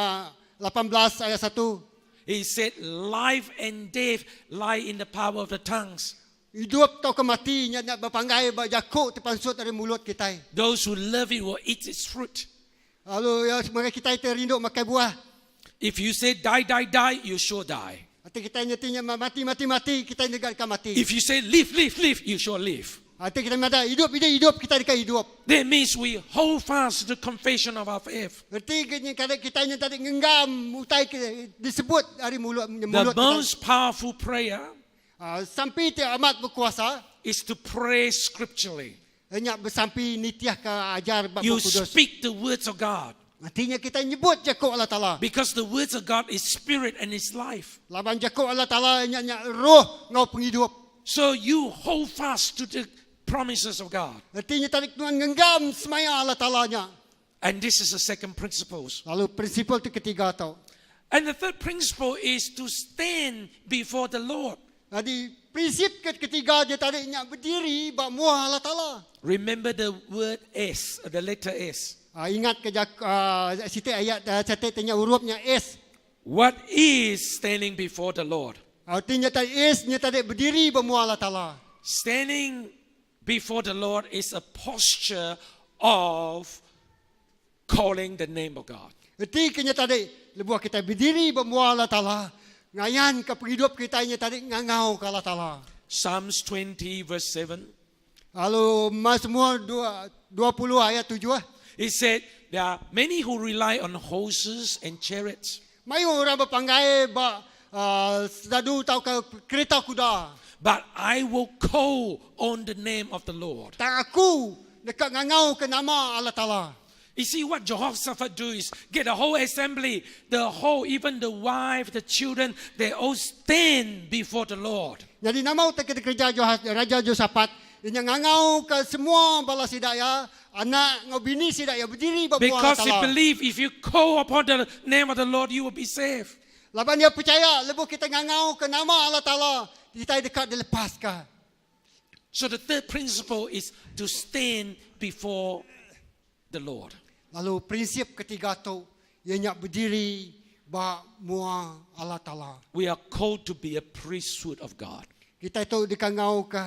18 ayat 1. He said, life and death lie in the power of the tongues. Hidup atau kematinya nak berpanggai ba jakuk terpansut dari mulut kita. Those who love it will eat its fruit. Lalu ya, mereka kita itu rindu makan buah. If you say die, die, die, you sure die. Atau kita nyatinya mati, mati, mati, kita negakkan mati. If you say live, live, live, you sure live. Atau kita mata hidup, hidup, hidup, kita dekat hidup. That means we hold fast to the confession of our faith. Erti kadang kita nya tadi ngenggam utai ke, disebut dari mulut, The mulut kita. most powerful prayer Sampai ti amat berkuasa is to pray scripturally. Hanya bersampi nitiah ke ajar bab You Kudus. speak the words of God. Artinya kita nyebut jakuk Allah Taala. Because the words of God is spirit and is life. Laban jakuk Allah Taala nya nya roh ngau penghidup. So you hold fast to the promises of God. Artinya tadi Tuhan ngenggam semaya Allah Taala nya. And this is the second principle. Lalu prinsip tu ketiga tau. And the third principle is to stand before the Lord. Jadi prinsip ketiga dia tadi nya berdiri ba muah Allah Taala. Remember the word S, the letter S. Ingat ke siti ayat catat tanya hurufnya S. What is standing before the Lord? Artinya tadi S nya tadi berdiri ba muah Allah Taala. Standing before the Lord is a posture of calling the name of God. Erti kenya tadi lebuh kita berdiri ba muah Allah Taala. Ngayan ke penghidup kita nya tadi ngangau ke Allah Taala. Psalms 20 verse 7. Lalu Mazmur 20 ayat 7. He said there are many who rely on horses and chariots. Mayu orang berpanggai ba sedadu tau ke kereta kuda. But I will call on the name of the Lord. Tak aku dekat ngangau ke nama Allah Taala. You see what Jehoshaphat do is get the whole assembly, the whole, even the wife, the children, they all stand before the Lord. Jadi nama utak kita kerja Raja Josaphat, dia ngangau ke semua bala sidaya, anak ngau bini sidaya berdiri bawah Allah Because he Taala. believe if you call upon the name of the Lord, you will be saved. Laban dia percaya lebuh kita ngangau ke nama Allah Taala, kita dekat dilepaskan. So the third principle is to stand before the Lord. Lalu prinsip ketiga tu ianya berdiri ba mua Allah Taala. We are called to be a priesthood of God. Kita itu dikangau ke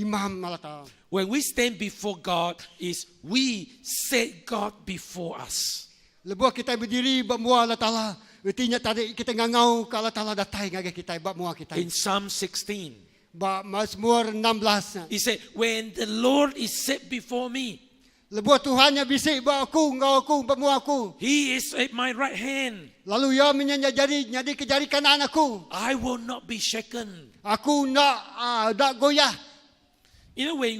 imam Allah Taala. When we stand before God, is we set God before us. Lebuh kita berdiri ba mua Allah Taala, artinya tadi kita ngangau ke Allah Taala datai ngagai kita ba mua kita. In Psalm 16, Ba Mazmur 16. he said, When the Lord is set before me, Lebuh Tuhan yang bisik ba aku, ngau aku, ba mua aku. He is at my right hand. Lalu ia menyanya jadi jadi ke jari kanan aku. I will not be shaken. Aku nak goyah. You know, when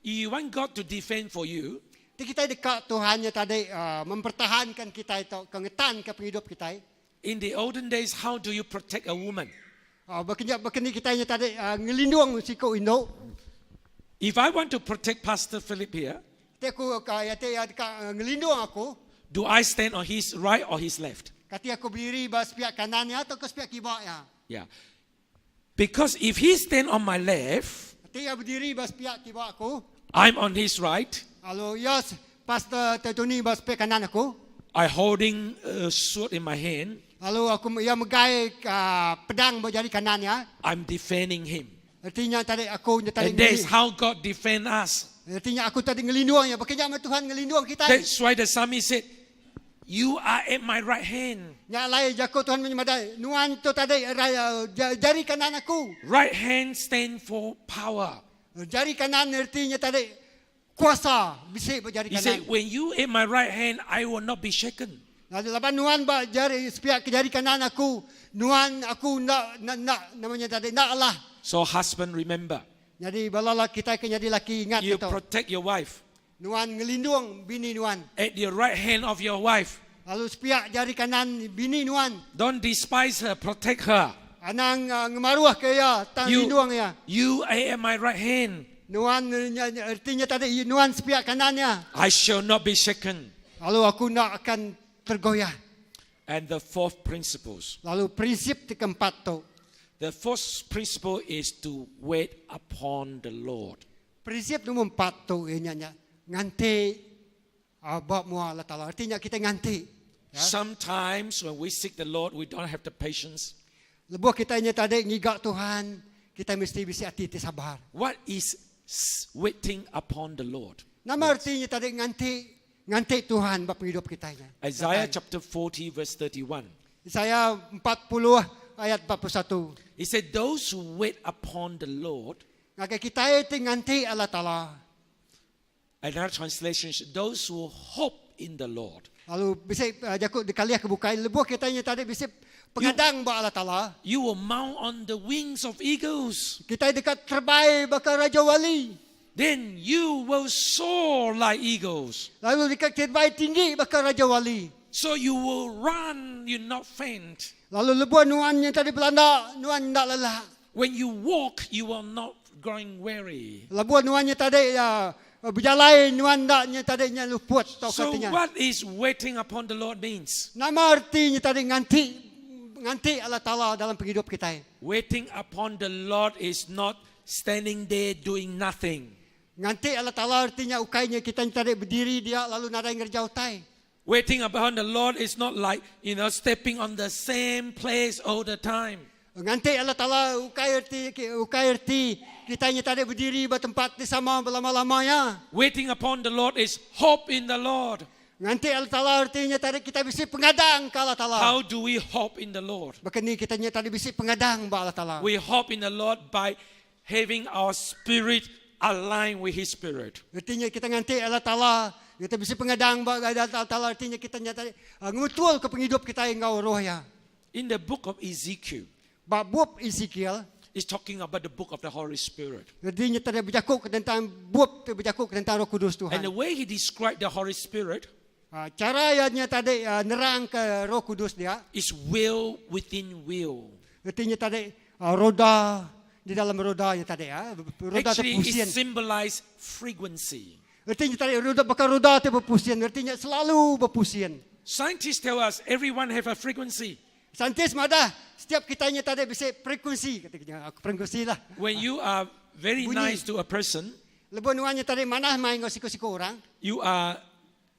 you want God to defend for you, Jadi kita dekat Tuhan yang tadi mempertahankan kita itu, kengetan ke penghidup kita. in the olden days, how do you protect a woman? Berkini kita yang tadi ngelindung siku induk. If I want to protect Pastor Philip here, Tapi aku ya te ya dekat ngelindung aku. do I stand on his right or his left? Kati aku berdiri ba pihak kanannya atau ke pihak kibaknya. Yeah. Because if he stand on my left, Kati ia berdiri ba pihak kibak aku. I'm on his right. Lalu ya Pastor Tony ba pihak kanan aku. I holding a sword in my hand. Lalu aku ia megai pedang ba jari kanannya. I'm defending him. Artinya tadi aku tadi And that's how God defend us. Artinya aku tadi ngelindung ya. Bekerja sama Tuhan ngelindung kita. That's why the psalmist said, You are at my right hand. Nya alai jaku Tuhan munyi madai, Nuan tu tadi jari kanan aku. Right hand stand for power. Jari kanan reti nya tadi kuasa bisi ba jari He said, kanan. When you at my right hand, I will not be shaken. Lalu laban nuan ba jari sepiak ke jari kanan aku, nuan aku enda enda enda nama nya tadi enda alah. So husband remember. Nyadi bala kitai ke nyadi laki ingat You ke tu. protect your wife. Nuan ngelindung bini nuan. At the right hand of your wife. Lalu sepiak jari kanan bini nuan. Don't despise her, protect her. Anang ngemaruh ke iya, tang You, lindung iya. you are at my right hand. Nuan erti nya tadi nuan sepiak kanan iya. I shall not be shaken. Lalu aku enda akan tergoyah. And the fourth principles. Lalu prinsip ti keempat tu. The fourth principle is to wait upon the Lord. Prinsip nombor empat tu iya nya nya nganti ba mua Allah Taala. Reti nya kitai nganti. Ya. Sometimes when we seek the Lord, we don't have the patience. Lebuh kitai nya tadi ngiga Tuhan, kitai mesti bisi ati ti sabar. What is waiting upon the Lord? Nama reti nya tadi nganti nganti Tuhan ba pengidup kitai nya. Isaiah chapter 40 verse 31. Isaiah 40 ayat 41. He said those who wait upon the Lord. Ngagai kitai ti nganti Allah Taala. Another translation is those who hope in the Lord. Lalu bisi jaku dikalih ke bukai lebuh kitai nya tadi bisi pengadang ba Allah Taala. You will mount on the wings of eagles. Kitai deka terebai baka Raja Wali. Then you will soar like eagles. Lalu deka terebai tinggi baka Raja Wali. So you will run, you not faint. Lalu lebuh nuan nya tadi belanda, nuan enda lelak. When you walk, you will not growing weary. Lebuh nuan nya tadi ya, bejalai nuan enda nya tadi nya luput tauka So ti nya. what is waiting upon the Lord means? Nama reti nya tadi nganti nganti Allah Taala dalam pengidup kitai. Waiting upon the Lord is not standing there doing nothing. Nganti Allah Taala reti nya ukai nya kitai nya tadi bediri dia lalu nadai ngereja utai. Waiting upon the Lord is not like, you know, stepping on the same place all the time. Nganti Allah Taala ukai erti ukai erti kitai nya tadi bediri ba tempat ti sama belama-lama iya. Waiting upon the Lord is hope in the Lord. Nganti Allah Taala erti nya tadi kitai bisi pengadang ke Allah Taala. How do we hope in the Lord? Baka ni kitai nya tadi bisi pengadang ba Allah Taala. We hope in the Lord by having our spirit aligned with His spirit. Reti nya kita nganti Allah Taala, kita bisi pengadang ba Allah Taala reti nya kita nya tadi ah, ngemetul ke pengidup kita enggau roh iya. In the book of Ezekiel, Ba bup Ezekiel, it's talking about the book of the Holy Spirit. Reti nya tadi bejaku ke tentang bup tu bejaku ke tentang Roh Kudus Tuhan. And the way he described the Holy Spirit Ah, cara iya nya tadi ah, nerang ke Roh Kudus dia. Is will within will. Reti nya tadi ah, roda di dalam roda nya tadi ah, roda Actually, terpusing. it symbolize frequency. Reti nya tadi roda baka roda ti berpusing, reti nya selalu berpusing. Scientists tell us everyone have a frequency. Saintis madah setiap kita nya tadi bisi frekuensi kata nya aku frekuensi lah. When you are very Bunyi. nice to a person, Lebuh nuan nya tadi manah mai enggau siku-siku orang, you are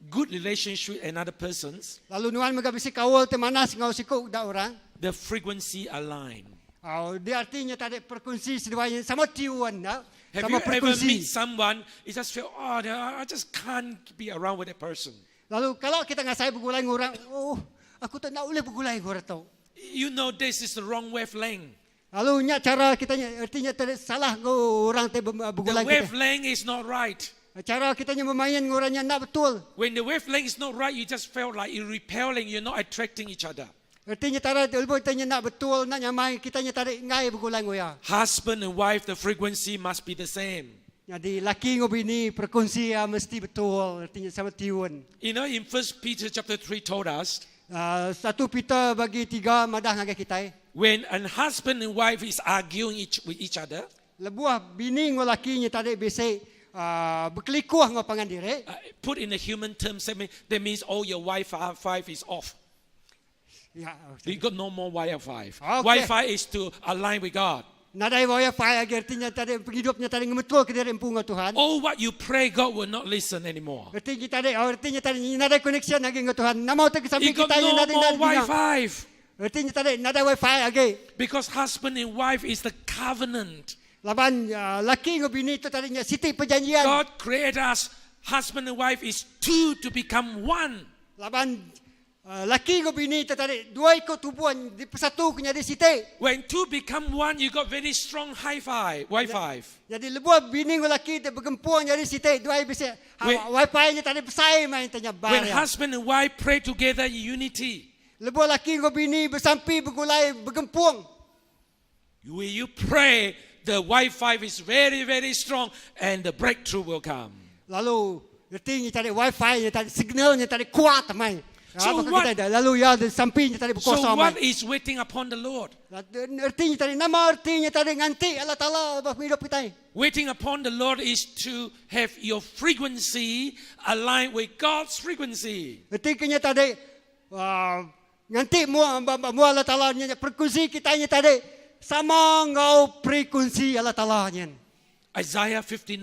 good relationship with another persons, lalu nuan mega bisi kaul ti manah enggau siku da orang. the frequency align. Au dia artinya tadi frekuensi seduai nya sama tiun da, Have sama you ever frekuensi. meet someone, you just feel, oh, I just can't be around with that person. Lalu kalau kita ngasai begulai enggau orang, oh, aku tu enda ulih begulai enggau orang tu. You know this is the wrong wavelength. Lalu nya cara kita nya artinya tadi salah enggau orang ti The begulai kita. wavelength is not right. Cara kita nya bemain enggau orang nya enda betul. When the wavelength is not right, you just felt like you're repelling, you're not attracting each other. Reti nya tara lebuh kita nya enda betul, enda nyamai, kita nya tadi enggai begulai enggau iya. Husband and wife, the frequency must be the same. Nyadi laki enggau bini frekuensi iya mesti betul, reti nya sama tiun. You know, in 1 Peter chapter 3 told us, 1 Peter bagi 3 madah ngagai kitai. When an husband and wife is arguing each, with each other, Lebuh bini enggau laki nya tadi bisi bekelikuh enggau pangan diri. Put in the human terms, that means, that means all your Wi-Fi is off. Ya. You got no more Wi-Fi. Okay. Wi-Fi is to align with God. Nadai Wi-Fi agi reti nya tadi pengidup nya tadi ngemetul ke diri empu enggau Tuhan. All what you pray, God will not listen anymore. Reti nya tadi, oh, reti nya tadi nadai connection agi enggau Tuhan. Nama utai ke You sampi got kitai no nadai more nadai dinga. Wi-Fi. Reti nya tadi nadai Wi-Fi agi. Because husband and wife is the covenant. Laban uh, laki enggau bini tu tadi nya siti perjanjian. God created us, husband and wife is two to become one. Laban. Laki enggau bini tu tadi dua iku tubuh dipersatu ke nyadi siti. When two become one, you got very strong hi-fi, Wi-Fi. Nyadi lebuh bini enggau laki ti begempung nyadi siti, dua bisi Wi-Fi nya tadi besai mai enta nya bar When iya. husband and wife pray together in unity. Lebuh laki enggau bini besampi begulai begempung. When you pray, the Wi-Fi is very very strong and the breakthrough will come. Lalu reti nya tadi Wi-Fi nya tadi signal nya tadi kuat amai. So baka what kitai da lalu iya sampi nya tadi So bekuasa what amai. is waiting upon the Lord? Reti nya tadi nama reti nya tadi nganti Allah Taala ba pengidup kitai. Waiting upon the Lord is to have your frequency aligned with God's frequency. Reti ke nya tadi uh, Nganti mua ba mua Allah Taala nya nya frekunsi kitai nya tadi sama enggau frekunsi Allah Taala nyin. Isaiah 59.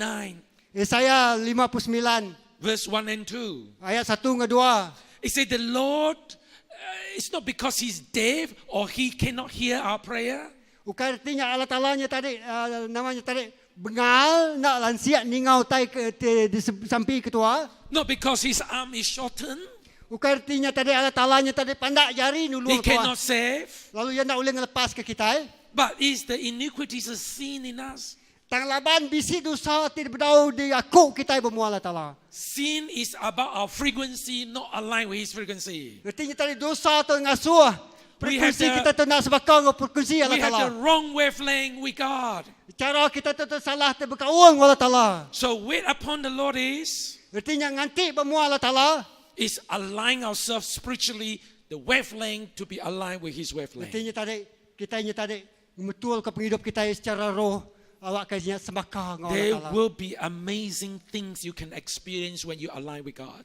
Isaiah 59. Verse 1 and 2. Ayat 1 enggau 2. It said the Lord uh, it's not because he's deaf or he cannot hear our prayer. Ukai reti nya Allah Taala nya tadi uh, nama nya tadi bengal enda lansik ninga utai ke ti disampi ketua. Not because his arm is shortened. Ukai reti nya tadi Allah Taala nya tadi pandak jari nulung He ketua. cannot save. Lalu iya enda ulih ngelepaska kitai. But is the iniquities of sin in us. Tang laban bisi dosa ti bedau diaku kitai ba mua Allah Taala. Sin is about our frequency not aligned with his frequency. Reti nya tadi dosa tu ngasuh frekuensi kita tu enda sebaka enggau frekuensi Allah We have Taala. the wrong wavelength with God. Chara kita tu tu salah ti bekaul enggau Allah Taala. So wait upon the Lord is Reti nya nganti ba mua Allah Taala. Is align ourselves spiritually the wavelength to be aligned with his wavelength. Reti nya tadi kitai nya tadi ngemetulka pengidup kitai secara roh awakka nya sebaka enggau Allah There Taala. will be amazing things you can experience when you align with God.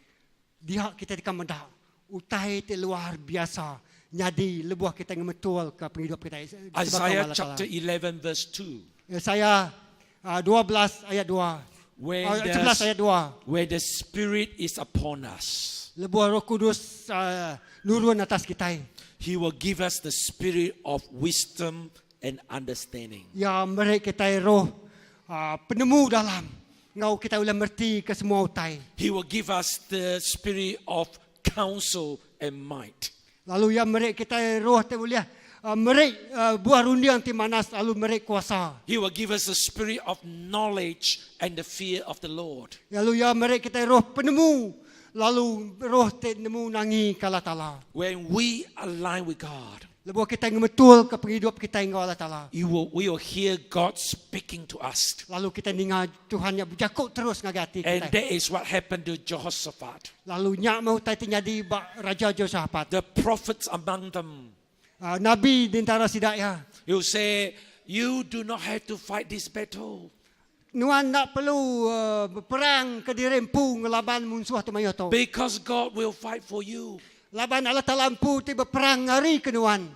Dia kitai deka meda utai ti luar biasa nyadi lebuh kitai ngemetulka pengidup kitai sebaka enggau Isaiah Allah Taala. chapter 11 verse 2. Isaiah 12 ayat 2. When 11 ayat 2. Where the Spirit is upon us. Lebuh Roh Kudus nurun atas kitai. He will give us the spirit of wisdom and understanding. Iya meri kitai roh penemu dalam enggau kitai ulih meretika semua utai. He will give us the spirit of counsel and might. Lalu Iya meri kitai roh ti ulih meri buah runding ti manas lalu meri kuasa. He will give us the spirit of knowledge and the fear of the Lord. Lalu Iya meri kitai roh penemu lalu roh ti nemu nangika Allah Taala. When we align with God, Lebuh kitai ngemetulka pengidup kitai enggau Allah Taala. You will, we will hear God speaking to us. Lalu kitai ninga Tuhan nya bejaku terus ngagai ati And kitai. that is what happened to Jehoshaphat. Lalu nya meh utai ti nyadi ba Raja Jehoshaphat. The prophets among them. Nabi di entara sida iya. He will say, You do not have to fight this battle. Nuan enda perlu beperang kediri empu ngelaban munsuh ti mayuh tu. Because God will fight for you. Laban Allah Taala empu ti beperang ngarika nuan.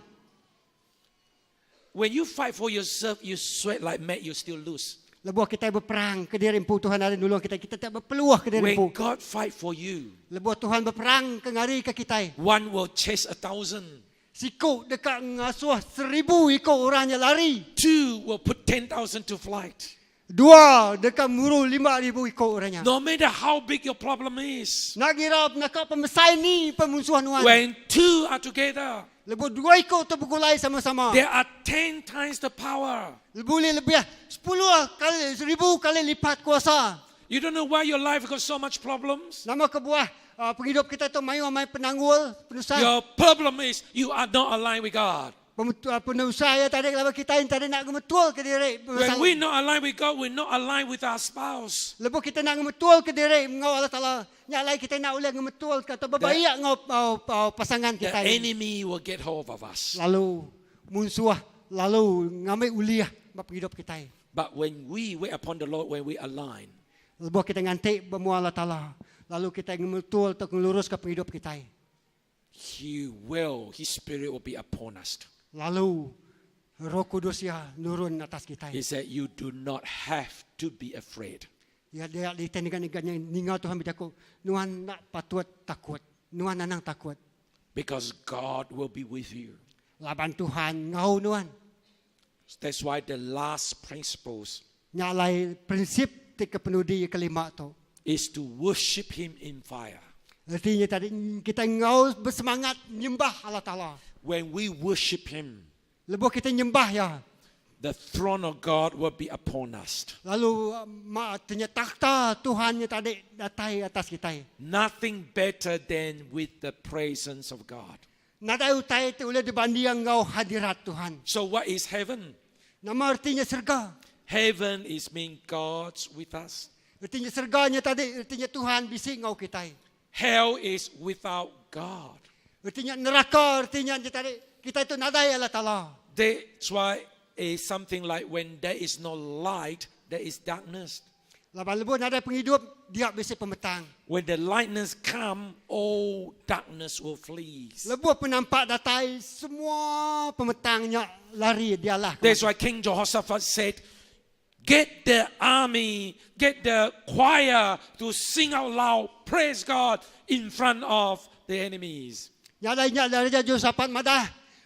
When you fight for yourself, you sweat like mad, you still lose. Lebuh kitai beperang kediri empu Tuhan ari nulung kitai, kitai tak bepeluh kediri When empu. God fight for you, Lebuh Tuhan beperang ke ngarika kitai. One will chase 1,000. Siku deka ngasuh seribu iku orang nya lari. Two will put 10,000 to flight. Dua deka muru 5,000 iku orang nya. No matter how big your problem is. Enda ngira naka pemesai ni pemunsuh nuan. When two are together. Lebuh dua iku tu begulai sama-sama. There are 10 times the power. Bulih lebih sepuluh kali seribu kali lipat kuasa. You don't know why your life got so much problems? Nama kebuah pengidup kitai tu mayuh amai penanggul, penusah? Your problem is you are not aligned with God. Penusah iya tadi laban kitai enti enda ngemetulka diri. When we not aligned with God, we not aligned with our spouse. Lebuh kitai enda ngemetulka diri enggau Allah Taala, nya alai kitai enda ulih ngemetulka atau bebaik enggau pasangan The kitai. enemy will get hold of us. Lalu munsuh lalu ngambi ulih ba pengidup kitai. But when we wait upon the Lord, when we align. Lebuh kitai nganti ba mua Allah Taala, lalu kitai ngemetul tauka ngeluruska pengidup kitai. He will, His Spirit will be upon us. Lalu Roh Kudus Iya nurun atas kitai. He said, You do not have to be afraid. Iya dia ditai niga-niga nya ninga Tuhan bejaku, Nuan enda patut takut. Nuan anang takut. Because God will be with you. Laban Tuhan enggau nuan. That's why the last principles. Nya alai prinsip ti kepenudi kelima tu. Is to worship him in fire. Artinya tadi kita ngau bersemangat nyembah Allah Taala. When we worship Him, Lebuh kita nyembah ya, the throne of God will be upon us. Lalu ma tanya takhta Tuhan nya tadi datai atas kita. Nothing better than with the presence of God. Nadai utai tu boleh dibanding ngau hadirat Tuhan. So, what is heaven? Nama artinya serga. Heaven is mean God's with us. Artinya serganya tadi artinya Tuhan bisi ngau kita. Hell is without God. Artinya neraka artinya dia tadi kita itu nadai Allah Taala. That's why it's something like when there is no light, there is darkness. Laban lebuh nadai penghidup dia bisi pemetang. When the lightness come, all darkness will flee. Lebuh penampak datai semua pemetangnya lari dialah. That's why King Jehoshaphat said, Get the army, get the choir to sing out loud, praise God in front of the enemies. Nyalai nya Raja Josafat madah.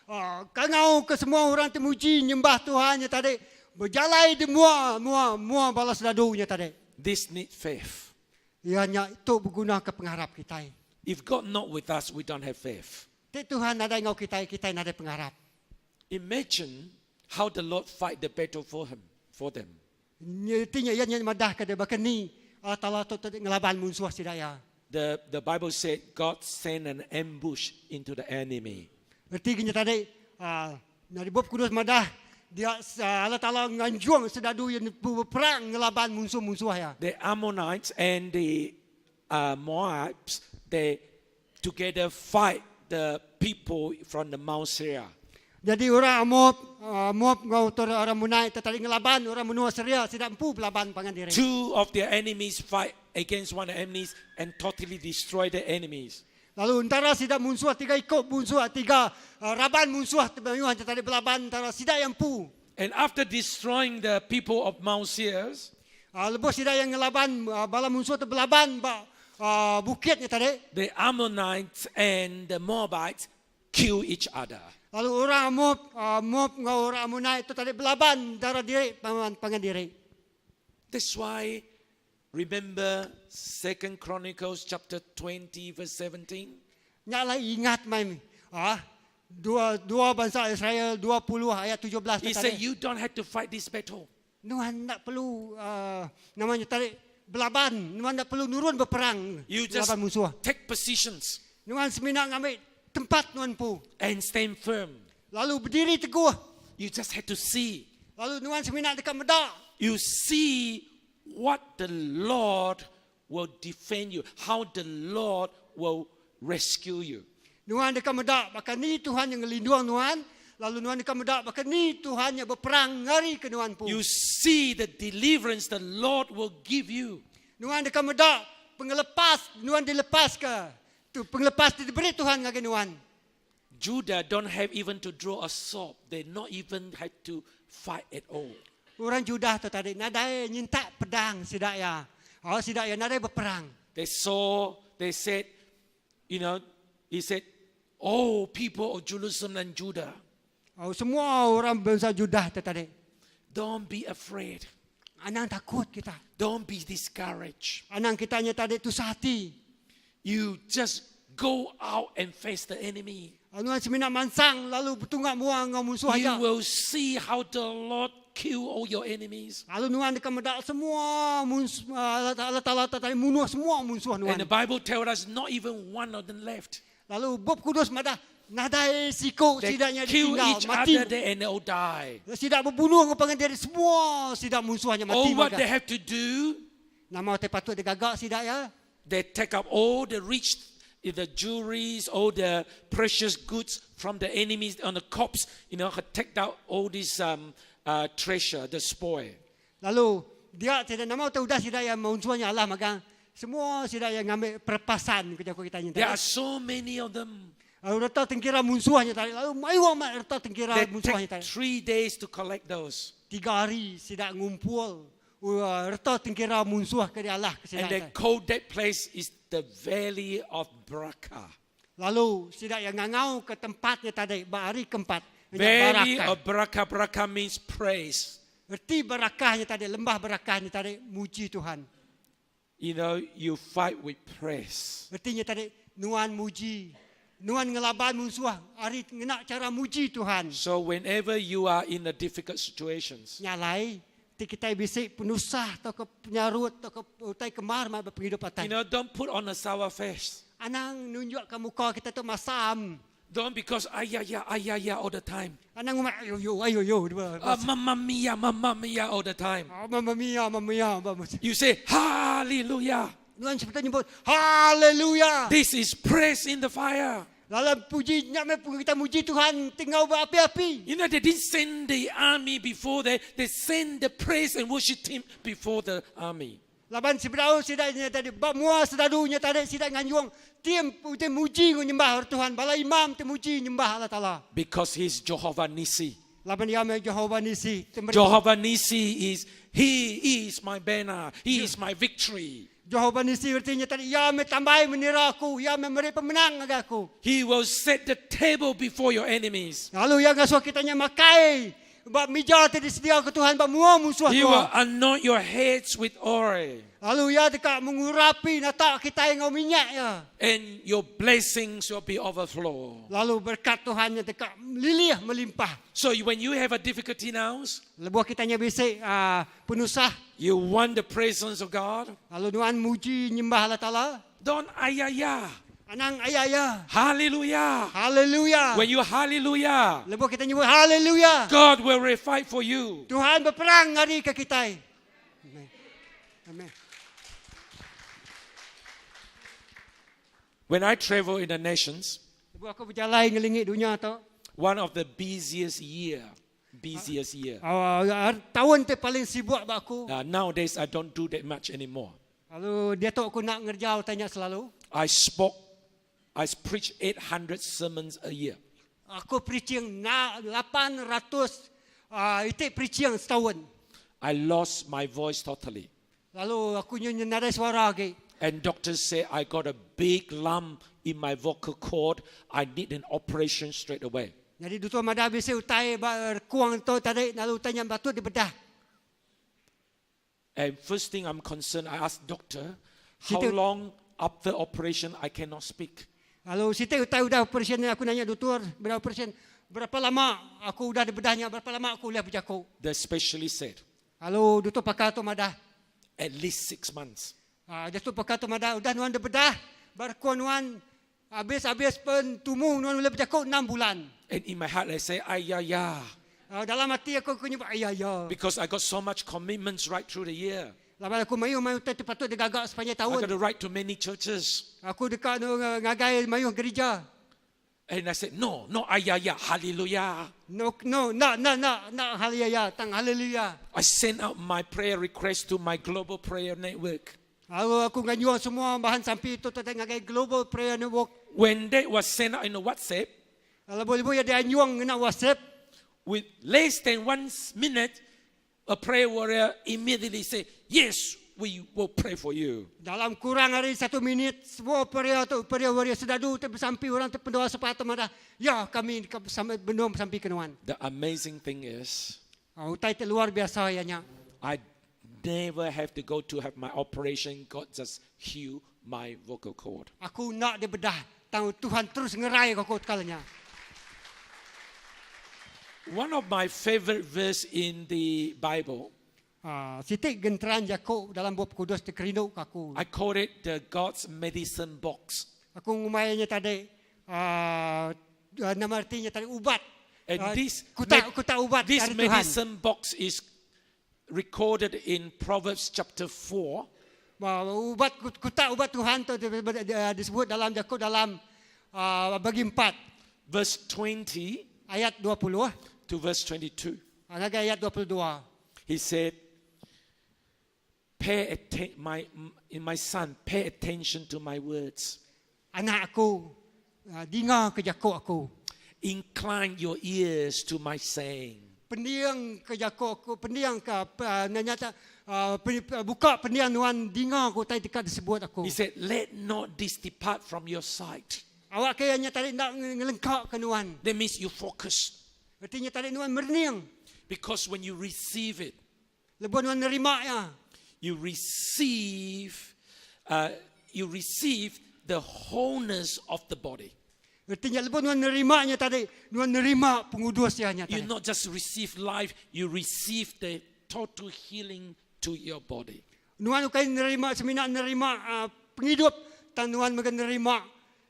Uh, kangau ke semua orang temuji nyembah Tuhan nya tadi. Berjalai di mua mua mua balas dadunya tadi. This need faith. Ya nya itu berguna ke pengharap kita. If God not with us, we don't have faith. Ti Tuhan nadai ngau kita, kita nadai pengharap. Imagine how the Lord fight the battle for him, for them. Artinya ia nya madah ke dia bakani Allah Taala tu tadi ngelaban musuh sidaya. The Bible said God sent an ambush into the enemy. Erti nya tadi uh, dari Bup Kudus madah dia Allah Taala nganjuang sedadu yang berperang ngelaban musuh-musuh ya. The Ammonites and the Moabs, they together fight the people from the Mount Seir. Jadi orang Moab, Moab ngau orang Munai tadi ngelaban orang menua Seria tidak empu belaban pangan diri. Two of their enemies fight against one enemies and totally destroy the enemies. Lalu antara sidak musuh tiga ikut musuh tiga raban musuh terbayuh tadi belaban antara sidak yang empu. And after destroying the people of Mount Seir, Lebuh sidak yang ngelaban bala musuh tu belaban ba bukitnya tadi. The Ammonites and the Moabites kill each other. Lalu orang Moab, Moab ngau orang Ammonite itu tadi belaban darah diri pangan, pangan diri. That's why remember Second Chronicles chapter 20 verse 17. Nyala ingat mai ah dua dua bangsa Israel 20 ayat 17 He tu said tadi. you don't have to fight this battle. Nuan tak perlu namanya tadi belaban, nuan tak perlu nurun berperang You just laban musuh. take positions Nuan semina ngambil tempat nuan pu. and stand firm. Lalu berdiri teguh. You just have to see. Lalu nuan semina dekat medak. You see what the Lord will defend you, how the Lord will rescue you. Nuan dekat medak bahkan ni Tuhan yang ngelindung nuan. Lalu nuan dekat medak bahkan ni Tuhan yang berperang ngari ke nuan pu. You see the deliverance the Lord will give you. Nuan dekat medak pengelepas nuan dilepas ke. Tu pengelepas diberi Tuhan ngagai nuan. Judah don't have even to draw a sword. They not even had to fight at all. Orang Judah tu tadi nadai nyintak pedang sidak ya. Oh sidak ya nadai berperang. They saw, they said, he said, "Oh, people of Jerusalem and Judah, Oh, semua orang bangsa Judah tu tadi. don't be afraid. Anang takut kita. Don't be discouraged. Anang kita nya tadi tu hati. You just go out and face the enemy. Anu semina mansang lalu bertunggak muang ngau musuh You aja. will see how the Lord kill all your enemies. Lalu nuan dekat medak semua musuh Allah Taala tadi munuh semua musuh nuan. And the Bible tells us not even one of them left. Lalu Bob Kudus madah nadai siko They sidaknya kill ditinggal each mati. other they and they all die. Sidak berbunuh dengan pangan diri semua sidak musuhnya mati. All what maka. they have to do, Nama te patut digagak sidak ya. they take up all the rich, the jewelries, all the precious goods from the enemies on the corpse, take out all this treasure, the spoil. Lalu dia tidak nama tu udah sidak yang musuhnya Allah maka semua sidak yang ngambil perpasan kerja kita ni There tadi. are so many of them. Lalu reta tengkira musuhnya tadi. Lalu mayu amat reta tengkira They musuhnya take tadi. 3 days to collect those. Tiga hari sidak ngumpul reta tengkira musuh ke Allah ke And sidak. they call that place is the Valley of Berachah. Lalu sidak yang ngangau ke tempatnya tadi hari keempat. Valley Barakah. of Berachah. Berachah means praise. Erti barakahnya tadi, lembah barakahnya tadi, muji Tuhan. You know, you fight with praise. Reti nya tadi nuan muji. Nuan ngelaban munsuh ari ngena chara muji Tuhan. So whenever you are in a difficult situations, Nya alai ti kitai bisi penusah tauka penyarut tauka utai ke mar ba pengidup you atai. know, don't put on a sour face. Anang nunjukka muka kita tu masam. Don't because ayaya ayaya all the time. Anang ngumbai ayo yo ayo yo. Mamma mia, mamma mia all the time. Oh, mamma mia, mamma mia. You say hallelujah. Nuan sepatutnya nyebut hallelujah. This is praise in the fire. Lalu puji nya meh kita muji Tuhan tinggal berapi-api. You know, they didn't send the army before they, they send the praise and worship team before the army. Laban sebedau sida nya tadi ba mua sedadu nya tadi sida nganjung tim ti muji enggau nyembah Tuhan bala imam ti muji nyembah Allah Taala. Because he's Jehovah Nissi. Laban iya meh Jehovah Nissi ti meri Jehovah Nissi is he is my banner. He is my victory. Jehovah Nissi reti nya tadi iya meh tambai menira aku, iya meh meri pemenang ngagai aku. He will set the table before your enemies. Lalu iya ngasuh kita nya makai Ba mija ti disediaka Tuhan ba mua munsuh He will tua. anoint your heads with oil. Lalu Iya deka mengurapi natak kitai enggau minyak Iya. And your blessings will be overflow. Lalu berkat Tuhan nya deka lilih melimpah. So when you have a difficulty now, Lebuh kita nya bisi uh, penusah, you want the presence of God. Lalu nuan muji nyembah Allah Taala. Don't ayaya. Anang aya iya. Hallelujah. Hallelujah. When you hallelujah, Lebuh kita nyebut hallelujah. God will fight for you. Tuhan berperang ngari ke kitai. Amen. Amen. When I travel in the nations, Lebuh aku bejalai ngelingi dunya tu, one of the busiest year, busiest year. Uh, taun ti paling sibuk ba aku. Nowadays I don't do that much anymore. Lalu diatu aku enda ngereja utai nya selalu. I spoke, I preached 800 sermons a year. Aku preaching na 800 uh, iti preaching setaun. I lost my voice totally. Lalu aku nyu nadai suara agi. And doctors say I got a big lump in my vocal cord. I need an operation straight away. Nyadi dutur madah bisi utai ba rekung tu tadi lalu utai nya patut dibedah. And first thing I'm concerned, I ask doctor, how Siti long after operation I cannot speak? Lalu siti utai udah operation aku nanya dutur, beda operation, berapa lama aku udah dibedah nya, berapa lama aku ulih bejaku? The specialist said, Lalu dutur pakar tu madah, at least 6 months. Ah, dutur pakar tu madah, udah nuan dibedah, baru nuan habis-habis pen tumu nuan ulih bejaku 6 bulan. And in my heart I say, ayah, ya. Ah, dalam ati aku aku nyebut ayah ya. Because I got so much commitments right through the year. Laban aku mayuh mayuh utai ti patut digaga sepanjai I taun. got to write to many churches. Aku deka ngagai mayuh gerija. And I said, no, no, ayah, ya, hallelujah. No, no, na, na, na, na, hallelujah, tang hallelujah. I sent out my prayer request to my global prayer network. Lalu aku nganyuang semua bahan sampi tu tadi ngagai global prayer network. When that was sent out in the WhatsApp, Lalu boleh dia anyuang ngena WhatsApp. With less than 1 minute, a prayer warrior immediately said, yes, we will pray for you. Dalam kurang ari 1 minit, semua prayer tu, prayer warrior sedadu tu besampi orang tu pendoa sepatah madah, ya kami sama benung besampi ke nuan. The amazing thing is, Utai ti luar biasa iya nya. I never have to go to have my operation. God just heal my vocal cord. Aku enda dibedah, tang Tuhan terus ngerai ke aku tekala nya. One of my favorite verse in the Bible. Siti genteran jaku dalam Bup Kudus ti kerindu ke aku. I call it the God's medicine box. Aku ngumbai nya tadi nama reti nya tadi ubat. And this kutak kutak ubat this ari Tuhan. medicine box is recorded in Proverbs chapter 4. Ba ubat kutak ubat Tuhan tu disebut dalam jaku dalam bagi 4. Verse 20 ayat 20 to verse 22. Ngagai ayat 22. He said, Pay my, in my son, pay attention to my words. Anak aku, dinga ke jaku aku. Incline your ears to my saying. Pendiang ke jaku aku, pendiang ke, nanya ta, buka pendiang nuan dinga ku utai deka disebut aku. He said, let not this depart from your sight. Awak ke nya tadi enda ngelengka ke nuan. That means you focus. Reti nya tadi nuan merening. Because when you receive it, lebuh nuan nerima iya, you receive you receive the wholeness of the body. Artinya lebuh nuan nerima nya tadi, nuan nerima pengudus iya nya You tadi. not just receive life, you receive the total healing to your body. Nuan ukai nerima semina nerima uh, pengidup, tang nuan mega nerima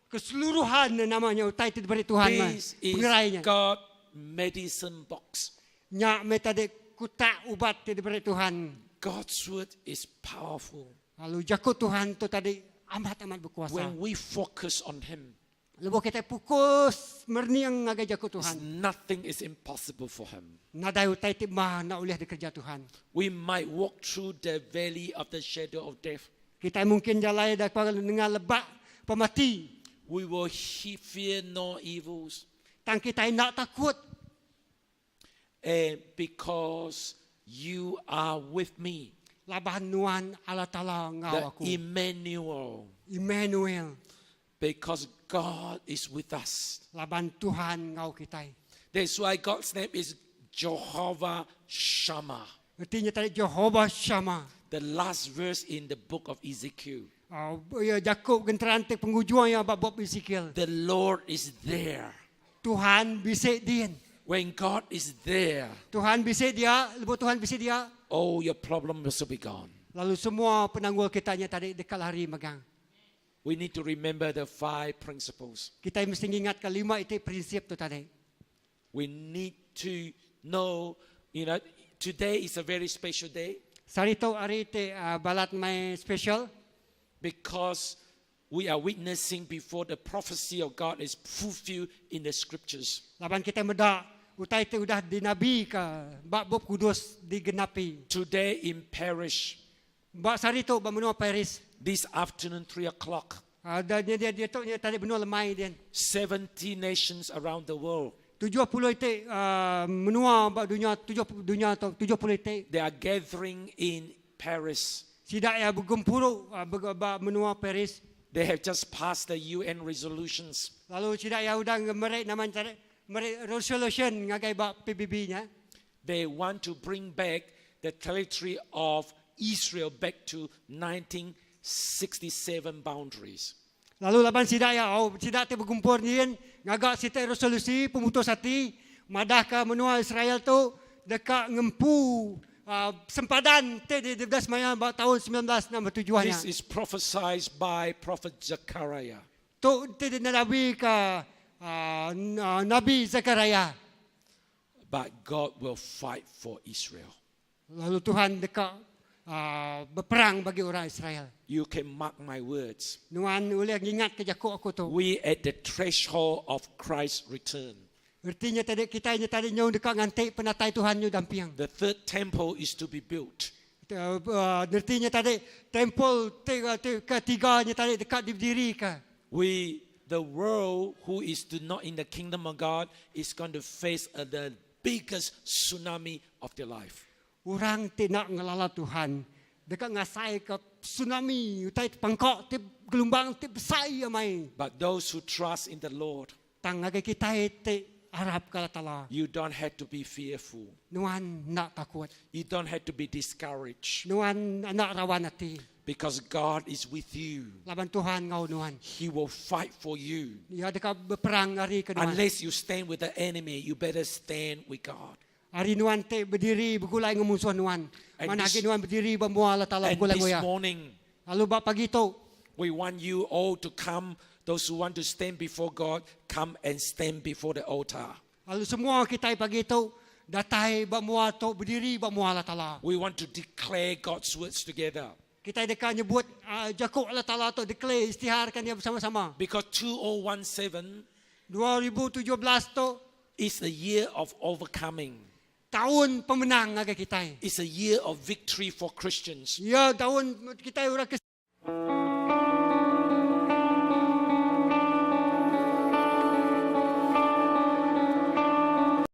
keseluruhan namanya utai ti diberi Tuhan mah. This is Pengerai nya. God medicine box. Nya meh tadi kutak ubat ti diberi Tuhan. God's word is powerful. Lalu jaku Tuhan tu tadi amat-amat berkuasa. When we focus on Him, Lebuh kita fokus merniang ngagai jaku Tuhan. nothing is impossible for Him. Nadai utai ti mah nak ulih dikerja Tuhan. We might walk through the valley of the shadow of death. Kita mungkin jalai dah dengan lebak pemati. We will fear no evils. Tang kita nak takut. And because you are with me, Laban nuan Allah Ta'ala ngau the aku. Emmanuel, Emmanuel. because God is with us. Laban Tuhan ngau kita. That's why God's name is Jehovah Shammah. Artinya tadi Jehovah Shammah. The last verse in the book of Ezekiel. Uh, ya Jakub genteran te pengujuang yang bab bab Ezekiel. The Lord is there. Tuhan bisik din. When God is there, Tuhan bisik dia, lebuh Tuhan bisik dia. all your problems will be gone. Lalu semua penanggul kita nya tadi dekat lari megang. We need to remember the five principles. Kita mesti ingat ke lima itu prinsip tu tadi. We need to know, today is a very special day Sari tu hari te uh, balat mai special because we are witnessing before the prophecy of God is fulfilled in the scriptures. Laban kita medak utai tu udah dinabi ke bab bab kudus digenapi. Today in Paris, Bab sari tu bab menua Paris. this afternoon, 3 o'clock, Ada dia dia dia tu dia tadi benua lemai dia. 70 nations around the world, 70 itik uh, menua bab dunia 70 dunia tu 70 itik. they are gathering in Paris. Sidak ya bergempuru uh, bab menua Paris. They have just passed the UN resolutions. Lalu sidak ya udah merek nama cari merek resolution ngagai bab PBB nya. They want to bring back the territory of Israel back to 1967 boundaries. Lalu laban sidak ya oh sidak te berkumpul ni kan ngagak sita resolusi pemutus hati madah ke menua Israel tu dekat ngempu sempadan te di 12 maya tahun 1967 nya. This is prophesied by Prophet Zechariah. Tu te di nabi ke Nabi Zakaria. But God will fight for Israel. Lalu Tuhan dekat berperang bagi orang Israel. You can mark my words. Nuan boleh ingat ke jakuk aku tu. We at the threshold of Christ's return. Artinya tadi kita ini tadi nyu dekat ngantik penatai Tuhan nyu dampiang. The third temple is to be built. Artinya tadi temple ketiganya tadi dekat diberdiri ke. We, the world who is to not in the kingdom of God, is going to face the biggest tsunami of their life. Orang tidak ngelala Tuhan. Dekat ngasai ke tsunami, utai pangkok, ti gelombang ti besar ya mai. But those who trust in the Lord, Tang ngagai kita ti arap ke Allah Ta'ala. you don't have to be fearful. Nuan nak takut. You don't have to be discouraged Nuan anak rawan hati. because God is with you. Laban Tuhan ngau nuan. He will fight for you. Ia dekat berperang hari ke nuan. Unless you stand with the enemy, you better stand with God. Hari nuan te berdiri bergulai dengan musuh nuan. And Mana this- agi nuan berdiri bermua Allah Ta'ala And bergulai this ngoya. morning, Lalu bab pagi tu, we want you all to come. Those who want to stand before God, come and stand before the altar. lalu semua kita pagi tu datai bermua tu berdiri bermua Allah Ta'ala. We want to declare God's words together. Kita dekat nyebut Jakub Allah Ta'ala tu declare istiharkan dia bersama-sama. Because 2017 2017 tu is the year of overcoming. tahun pemenang ngagai kita. It's a year of victory for Christians. Ya tahun kita orang Kristian.